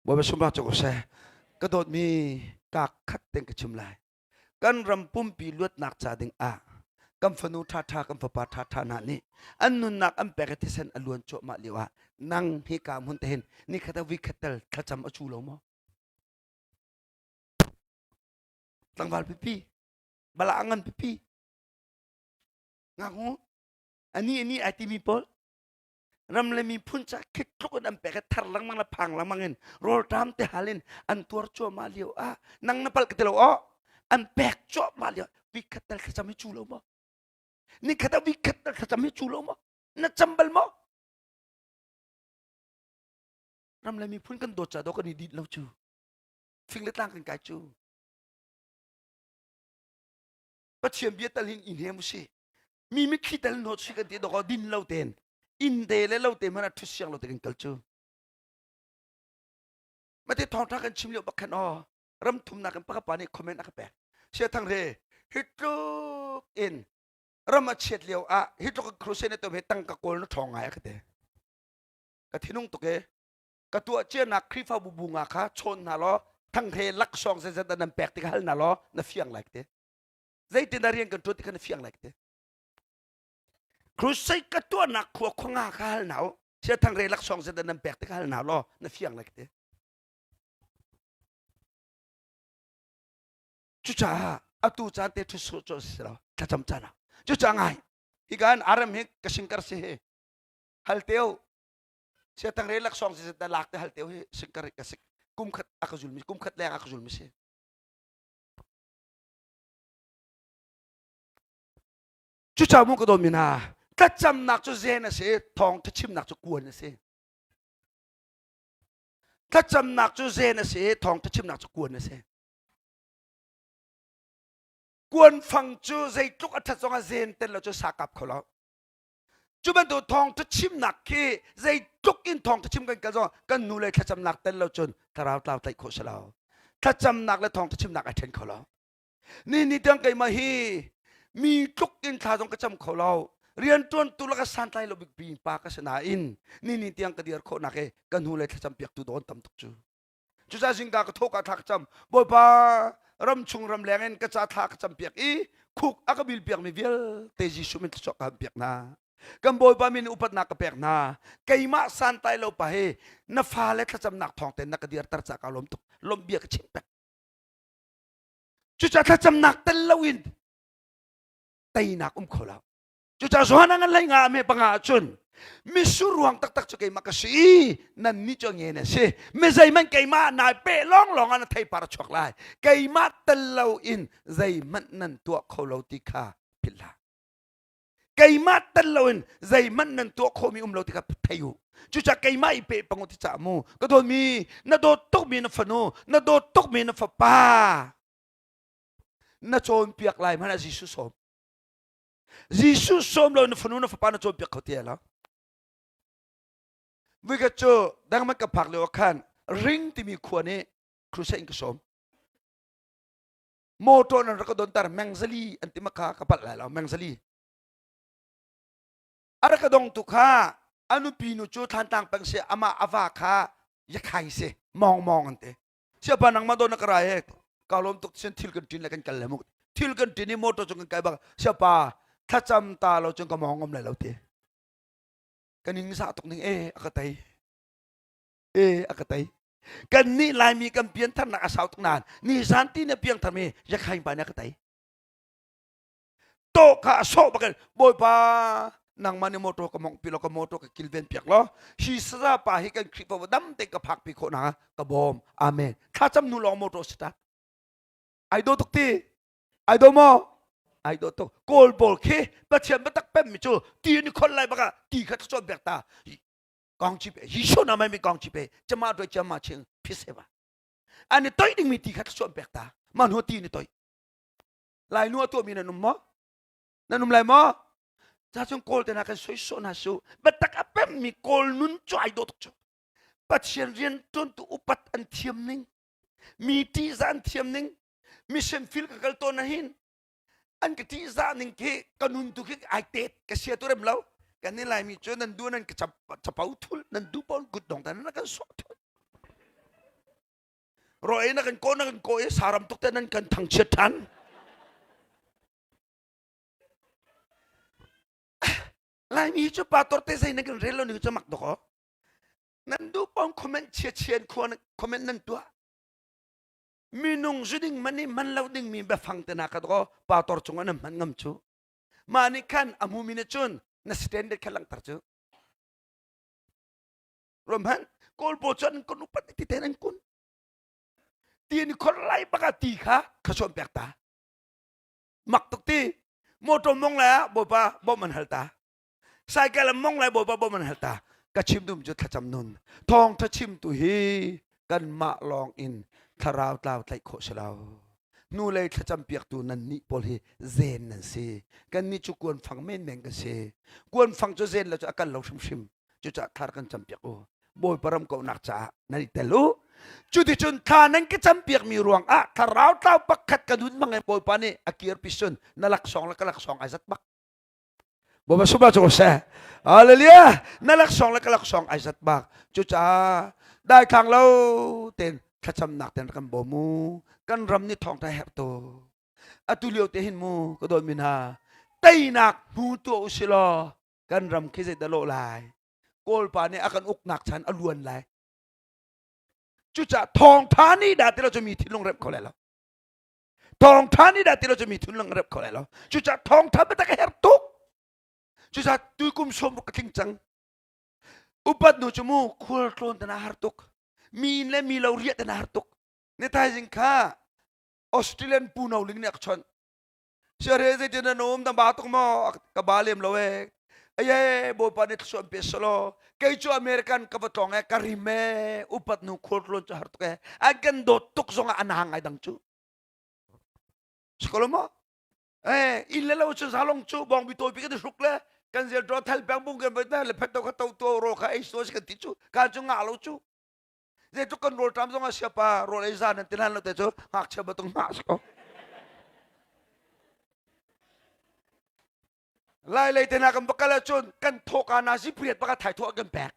Bawipa sumah cu ko seh. Ka dawtmi ka khat ten ka chim lai. Kan ram pumpi luatnak ca ding ah kan fanu ṭhaṭha kan fapa ṭhaṭha hna nih an nunnak an pek i thisen a luan cuahmah lio ah nang hi ka hmun te hin nikhat ah vikhat tel thlacam a cu lo maw? Tlangval pipi, bala ngan pipi, ngaknu, ani ani ai timi pawl ram le miphun ca khit tluk in an pek i thar lengmang le phang lengmang in rawlṭam te hal in an tuar cuahmah lio ah nang na palh ka ti lo aw an pek cuahmah lio vikhat tal thlacam hi cu lo maw nikhat ah vikhat tal thlacam hi cu lo maw na cam bal maw ram le miphun kan dawt ca do kan i dit lo cu fing le tlang kan kai cu Pathian bia tal hin i hnem usih mi mitthli tal hnawt si kan ti dawk din lo ten inn te le lo te hmanh ah ṭhut siang lo te kan kal cu mate thawngṭha kan chim lio bak khan aw ram thumnak in pakhat pa nih comment a ka pek sia thang re hi tluk in ram a chiat lio ah hi tluk in crusade na tuam he tangka kawl na ṭhawng ngai a ka ti ka thinung tuk e ka tuah cianak Khrihfabu bu nga kha chawn hna law thang he laksawng zeizat nan pek ti kha hal hna law na fiang lai ka ti zeitin dah rian kan ṭuan ti kha na fiang lai ka ti crusade ka tuahnak khua khua nga kha hal hna u sia thang re laksawng zeizat nan pek ti kha hal hna law na fiang lai ka ti cucaah atu caan te ṭhu su cu si lo thlacam caan ah cucaah ngai hi kan RM hi ka singkar si hi hal teo sia thang re laksawng zeizat dah lak te hal teo hi singkar ka si kum khat a ka zulmi kum khat leng a ka zulmi si Cucaah mu ka dawtmi hna, thlacamnak cu zen a si, thawngṭha chimnak cu kuan a si. Thlacamnak cu zen a si, thawngṭha chimnak cu kuan a si. Kuan fang cu zeitluk a ṭhat zongah zen tel lo cu sa kap kho lo. Cu bantuk thawngṭha chimnak khi zeitluk in thawngṭha chim kan kal zong kan nu le thlacamnak tel lo cun thlarau tlau tlaih khawh si lo. Thlacamnak le thawngṭha chimnak ai ṭhen kho lo. Ni ni tiang keimah hi mi tluk in thla zong ka cam kho lo. Rianṭuan tu laka santlai lo bik bi pa ka si nain ni ni tiang ka dir khawhnak he ka hnu le thlacam piaktu dawn tam tuk cu. Cucaah zingka ka thawk ah thla ka cam. Bawipa ram chung ram leng in ka ca thla ka cam piak i khuk a ka bil piakmi vialte Jesuh min thluachuah ka ham piak hna. Kan Bawipa min upatnak ka pek hna. Keimah santlai lo pa hi na fale thlacamnak thawng tein na ka dirter ca ka lawm tuk. Lawmh bia ka chim pek. Cucaah thlacamnak tel loin teinak um kho lo. Cucaah Johan ngan lei nga me panga ahcun misur ruang taktak cu keimah ka si i nannih cu nge na si. Mi zeihmanh keimah nai pe lawnglawng ah na theipar a chuak lai. Keimah tel loin zeihmanh nan tuah kho lo ti kha philh hlah. Keimah tel loin zeihmanh nan tuah khawhmi um lo ti kha thei u. Cucaah keimah i pe pang u ti cah mu. Ka dawtmi, na dawt tukmi na fanu, na dawt tukmi na fapa, na cawnpiak lai hmanh ah Jesuh sawm. Jesuh sawm lo na fanu na fapa na cawnpiak kho ti lo. Vuikhat cu dangman ka phak lio ah khan Ring timi khua nih crusade in ka sawm. Motor nan rak ka dontar mengzali an ti maka ka palh lai lo mengzali. A rak ka dong tu kha a nupi nu cu Thlantlang peng si amah a va kha yakhai si mawng mawng an ti. Siapa nangmah don na ka rai he ka lawm tuk sin thil kan ṭin le kan kal le mu thil kan ṭin i motor cung kan kai bak siapa thlacam ta lo cun ka mawng ngam lai lo ti. Ka ning zah tuk ning e a ka tei. E a ka tei. Kan nih Laimi kan piantharnak a sau tuk nain ni zan ti na piangthar mi yakhain pa nih a ka tei. To kha a sawh bak in Bawipa nangmah nih motor ka mongh pi law ka motor ka kilven piak law hi saza pa hi kan Khrihfabu dam tein ka phak pi khawh nakhnga ka bawm. Amen. Thlacam hnu lawng motor start. Ai do tuk ti. Ai do maw? Ai do tuk. Kawl pawl khi Pathian biatak pemmi cu ti ni khol lai baka ti kha thlachuan pek ta. Kong chi pe. Yishu na mai mi kong chi pe. Chama doi chama ching phise ba. Ani toi ding mi ti kha thlachuan pek ta. Man ho ti ni toi. Lai nu a tuahmi nan um maw? Nan um lai maw? Ca cun Kawl te hna kan soisawh hna su. Biatak a pemmi Kawl nun cu ai dawh tuk cu. Pathian rian ṭuantu upat an thiam ning, mi ṭihzah an thiam ning, mission field ka kal tawn ahhin an ka ṭihzah ning khi ka nun tu khi ai tet ka sia tu rem lo. Kan ni Laimi cu nan duh nan ka capo thul, nan duh paoh kut dong ta nan kan sawh thul. Ro ei na kan kaw na kan kaw i saram tuk te nan kan thangchiat ṭhan. Laimi cu pastor te zei nan kan rel lo ni cu mak dok aw. Nan duh paoh comment chia chia in khua comment nan tuah. Minung zu ding man i man lo ding mi biafang te na ka dok aw pastor cungah nan hman ngam cu. Mah nih khan a hmumi nih cun na standard kha langhter cu. Rom han kawl pawl cu an kan upat ti ten an kun. Ti ni khor lai baka ti kha khachuan pek ta. Mak tuk ti. Motor mong lai ah bawipa bawm an hal ta. Cycle an mong lai bawipa bawm an hal ta. Ka chim dum cu thlacam nun. Thawng tha chim tu hi kanmah lawng in thlarau tlau tlaih khawh si lo. Nu lei thlacam piaktu nan nih pawl hi zen nan si. Kan nih cu kuan fang menmen kan si. Kuan fang cu zen lo cu a kal lo hrimhrim. Cucaah thlar kan campiak u. Bawipa ram kauhnak caah nan i tel u. Cuticun thla nan ka campiakmi ruangah thlarau tlau pakhat ka nun bang in Bawipa nih a kirpi sun na laksawng le ka laksawng ai zat bak. Bawipa sumah cu seh. Hallelujah. Na laksawng le ka laksawng ai zat bak. Cucaah daithlang lo ten thlacamnak ten kan bawm mu. Kan ram nih thawngtha herh tu. Atu lio te hin mu ka dawt mi hna. Teinak hmu tuah u si law kan ram khi zei dah lawh lai kawlpa nih a kan uknak chan a luan lai cucaah thawngtha nih dah ti lo cu mi thinlung remh kho lai lo thawngtha nih dah ti lo cu mi thinlung remh kho lai lo cucaah thawngtha biatak a herh tuk cucaah tuikum sawm ka tling cang upat nu cu mu khual tlawn tana har tuk mi in le mi lo riah tana har tuk ne thaizing kha Australian pu no ling nih a ka chawnh Siare zeitin na um na ba tuk maw ka ba lem lo e aye bawipa nih thluachuah pe selaw kei cu American ka va tlawng e ka rim e upat nu khual tlawn cu har tuk e an kan dawt tuk zong ah a ngai dang cu sikolo maw eh inn le lo cu zalong cu bawng bi tawi pi kan hruk le kan zel draw thal peng bung kan vai le phet to kha to to ro kha ei so kan ti cu ka cu nga lo cu Zeitluk kan rawlṭam zong ah siapa rawl ei zan nan ti hlan lo te cu ngakchia batung hngah si ko. Lai lei te hna kan va kal ahcun kan thawka na si priat baka thai thawh kan pek.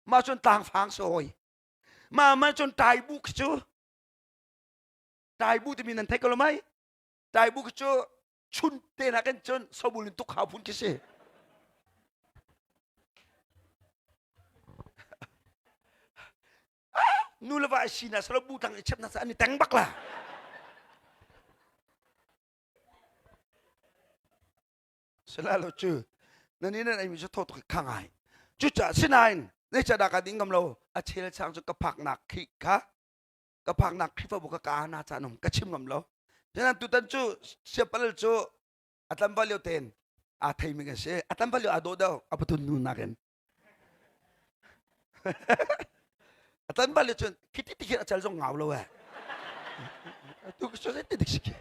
Mah cun tlangfang si hoi. Mah man cun tai bu khi cu tai bu timi nan thei ko lo mai. Tai bu khi cu chun te hna kan cun sobul in tuk hau phun khi si. Nu le va si na salo bu tang i chep na sa an i teng bak la. Sala lo cu na ni nan ai mi cu tho tuk kha ngai. Cucaah sinain nei cha da ka ding ngam lo a chel chang cu ka phak nak khi kha ka phaknak Khrihfabu ka ka na caan um ka chim ngam lo. Janan tutan cu siapalal cu a tlamval lio ten aa theimi kan si. A tlamval lio aa dawh deuh a patun nu nakin. A tlamval lio cun khiti ti khin a cal zong ngau lo eh. Tu ka so ti dik si khi.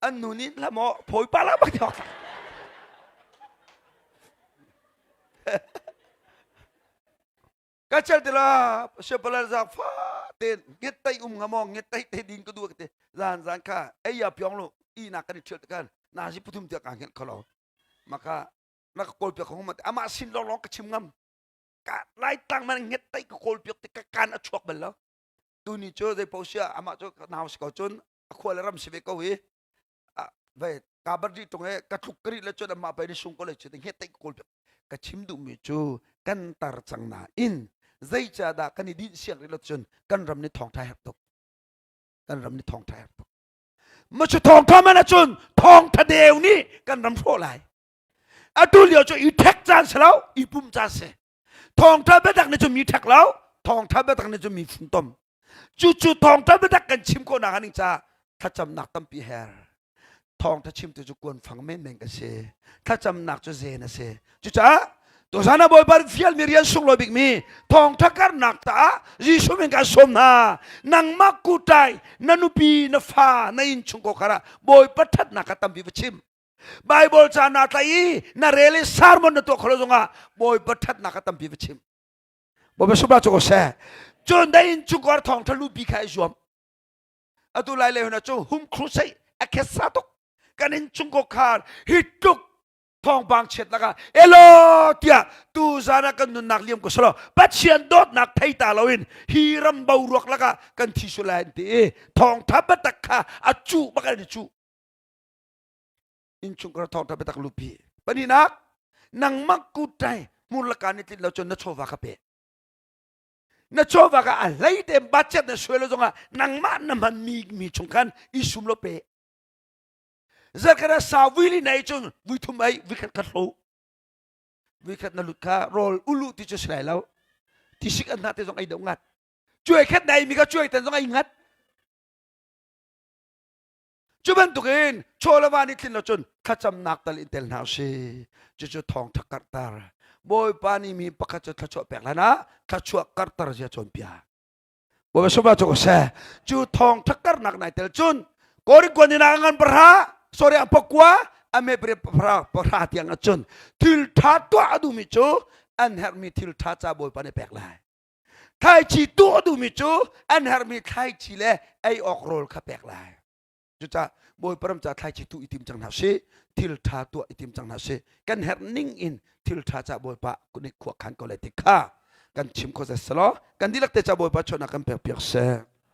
An nu nih la maw phawi pa la bak ti hok. Ka chel ti la siapala za fa te nget tai um nga mo nget tai te ding ka du te zan zan kha ei ya pyong lo i na kan i thial te kan na si puthum te ka nget kholo maka na ka kawl piak khong ma ama sin long long ka chim ngam ka lai tlang man nget tai ka kawl piak te ka kan a chuak bal lo tu ni cu zei po sia ama cu nau si ko cun a khua le ram si ve ko hi vai ka bar di tung he ka thluk kari le cun amah pai ni sung ko le chu te nget tai ka kawl piak ka chim duhmi cu kan tar cang nain zeicahdah kan i dinh siang rih lo cun kan ram nih thawngṭha herh tuk kan ram nih thawngṭha herh tuk ma cu thawngṭha man ahcun thawngṭha deu nih kan ram hrawh lai atu lio cu i ṭhek caan si lo i pum caan si thawngṭha biatak nih cun mi ṭhek lo thawngṭha biatak nih cun mi funtom cucu thawngṭha biatak kan chim khawhnak a ning caah thlacamnak tampi her thawngṭha chimtu cu kuanfang menmen kan si thlacamnak cu zen a si cucaah tuzan ah Bawipa fialmi rian sunglawi bikmi thawngṭha karnak caah Jesuh min kan sawm hna nangmah kutai na nupi na fa na innchungkhar kar ah Bawipa ṭhatnak kha tampi va chim Bible ca naa tlaih i na rel i sermon na tuah kholo zongah Bawipa ṭhatnak kha tampi va chim Bawipa subah cu ko seh cun da innchungkhar thawngṭha lupi kha i zuam atu lai le huna cu hum crusade a khesa tuk kan in chung ko khar hi tluk thawngpang chiat lakah elo tiah tu zan ah kan nunnak liam ko selo pathian dawtnak thei ta loin hi ram boruak lakah kan thi sul lai an ti i thawngtha biatak kha a cuh bak an i cuh innchungkhar thawngtha biatak lupi pahnihnak nangmah kutai hmur laka ni tlin lo cun na chawva kha pe na chawva kha a hlei te budget na suai lo zongah nangmah na hman mi mi chung khan i sum lo pe zarkhat ah sa vui li nei cun vui thum ei vui khat khat hlo vui khat na lut kha rawl ulu ti cu si lai lo tisik an hna te zong ei deuh ngat cuai khat na ei mi kha cuai tan zong ei ngat Cu bantukin chaw le va nih tlin lo cun thlacamnak tal in tel hna usih. Cucu thawngṭha karhter. Bawipa nih mi pakhat cu thluachuah pek hlan ah thluachuah karhter zia cawnpiak. Bawipa sungah cu seh. Cu thawngṭha karhnak nai tel cun Korin kuan in a ngan pahra, sorry a pakua, a me pahra pahra tiang ahcun thil ṭha tuah a duhmi cu an herhmi thil ṭha ca Bawipa nih pek lai. Thlaici tuah a duhmi cu an herhmi thlaici le ei awk rawl kha pek lai. Cucaah Bawipa ram ca thlaici tuh i tim cang hna sih, thil ṭha tuah i tim cang hna sih. Kan herh ning in thil ṭha ca Bawipa nih khua khan ko lai ti kha kan chim kho zet selaw kan dihlak te ca Bawipa chuahnak kan pek piak seh.